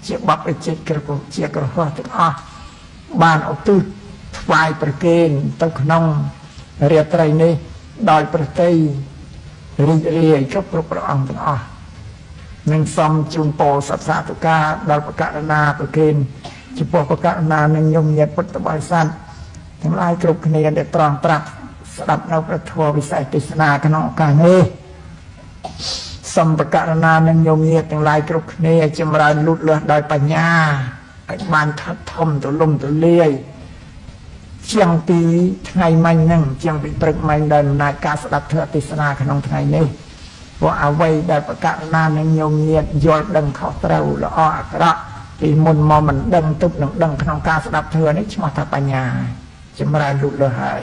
ជាបព្វជិតគ្រប់ជាក្រហោះទាំងអស់បានឧទ្ទិសថ្វាយប្រគេនទៅក្នុងរាត្រីនេះដោយប្រតិរីករាយគ្រប់គ្រប់ព្រះអង្គទាំងអស់និងសូមជូនពរសត្វសាធុការដល់ប្រកាសណាប្រគេនចំពោះប្រកាសណានិងញោមញាតិពុទ្ធបរិស័ទទាំងឡាយគ្រប់គ្នាដែលត្រង់ត្រាប់ស្ដាប់នៅព្រះធម៌វិសេសទេសនាក្នុងឱកាសនេះសូមប្រកាសណានិងញោមញាតិទាំងឡាយគ្រប់គ្នាចម្រើនលូតលាស់ដោយបញ្ញាឲ្យបានថិតធំទូលំទូលាយជាងពីថ្ងៃមិញហ្នឹងជាងពីព្រឹកមិញដែលអំណាចការស្ដាប់ធម៌ទេសនាក្នុងថ្ងៃនេះព្រោះអ្វីដែលប្រកាសណានិងញោមញាតិយល់ដឹងខុសត្រូវល្អអាក្រក់ពីមុនមកមិនដឹងទុកនឹងដឹងក្នុងការស្ដាប់ធម៌នេះឈ្មោះថាបញ្ញាចម្រើនលូតលាស់ហើយ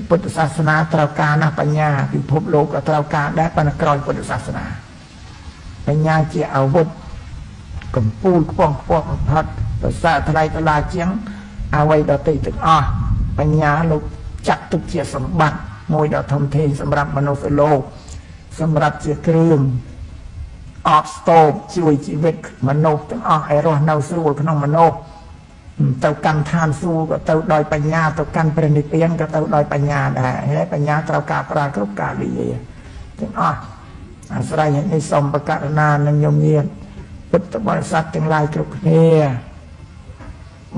ពុទ្ធសាសនាត្រូវការណាស់បញ្ញាពិភពលោកក៏ត្រូវការដែរប៉ុន្តែក្រោយពុទ្ធសាសនាបញ្ញាជាអាវុធកំពូលខ្ពង់ខ្ពស់បំផុតប្រសើរថ្លៃថ្លាជាងអ្វីដទៃទាំងអស់បញ្ញាលោកចាត់ទុកជាសម្បត្តិមួយដ៏ធំធេងសម្រាប់មនុស្សលោកសម្រាប់ជាគ្រឿងអបស្ទប់ជួយជីវិតមនុស្សទាំងអស់ឲ្យរស់នៅស្រួលក្នុងមនុស្សទៅកាន់ឋានសួគ៌ក៏ទៅដោយបញ្ញាទៅកាន់ព្រះនិព្វានក៏ទៅដោយបញ្ញាដែរហើយបញ្ញាត្រូវការប្រើគ្រប់កាលវិលាទាំងអស់អាស្រ័យនេះសូមប្រកាសណានិងញោមញាតិពុទ្ធបរិស័ទទាំងឡាយគ្រប់គ្នា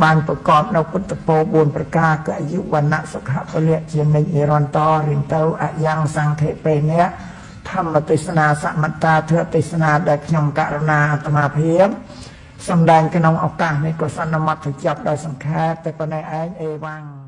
បានប្រកបនៅពុទ្ធពរ4ប្រការគឺអាយុវណ្ណៈសុខៈពលៈជានិច្ចនិរន្តររៀងទៅអយ៉ាងសង្ឃិបេនៈធម្មទេសនាសមត្តាធទេសនាដែលខ្ញុំករុណាអាត្មាភាពសម្ដែងក្នុងឱកាសនេះក៏សន្មតទៅចាប់ដោយសង្ខេបតែប៉ុណ្ណេះឯងអេវ៉ាំង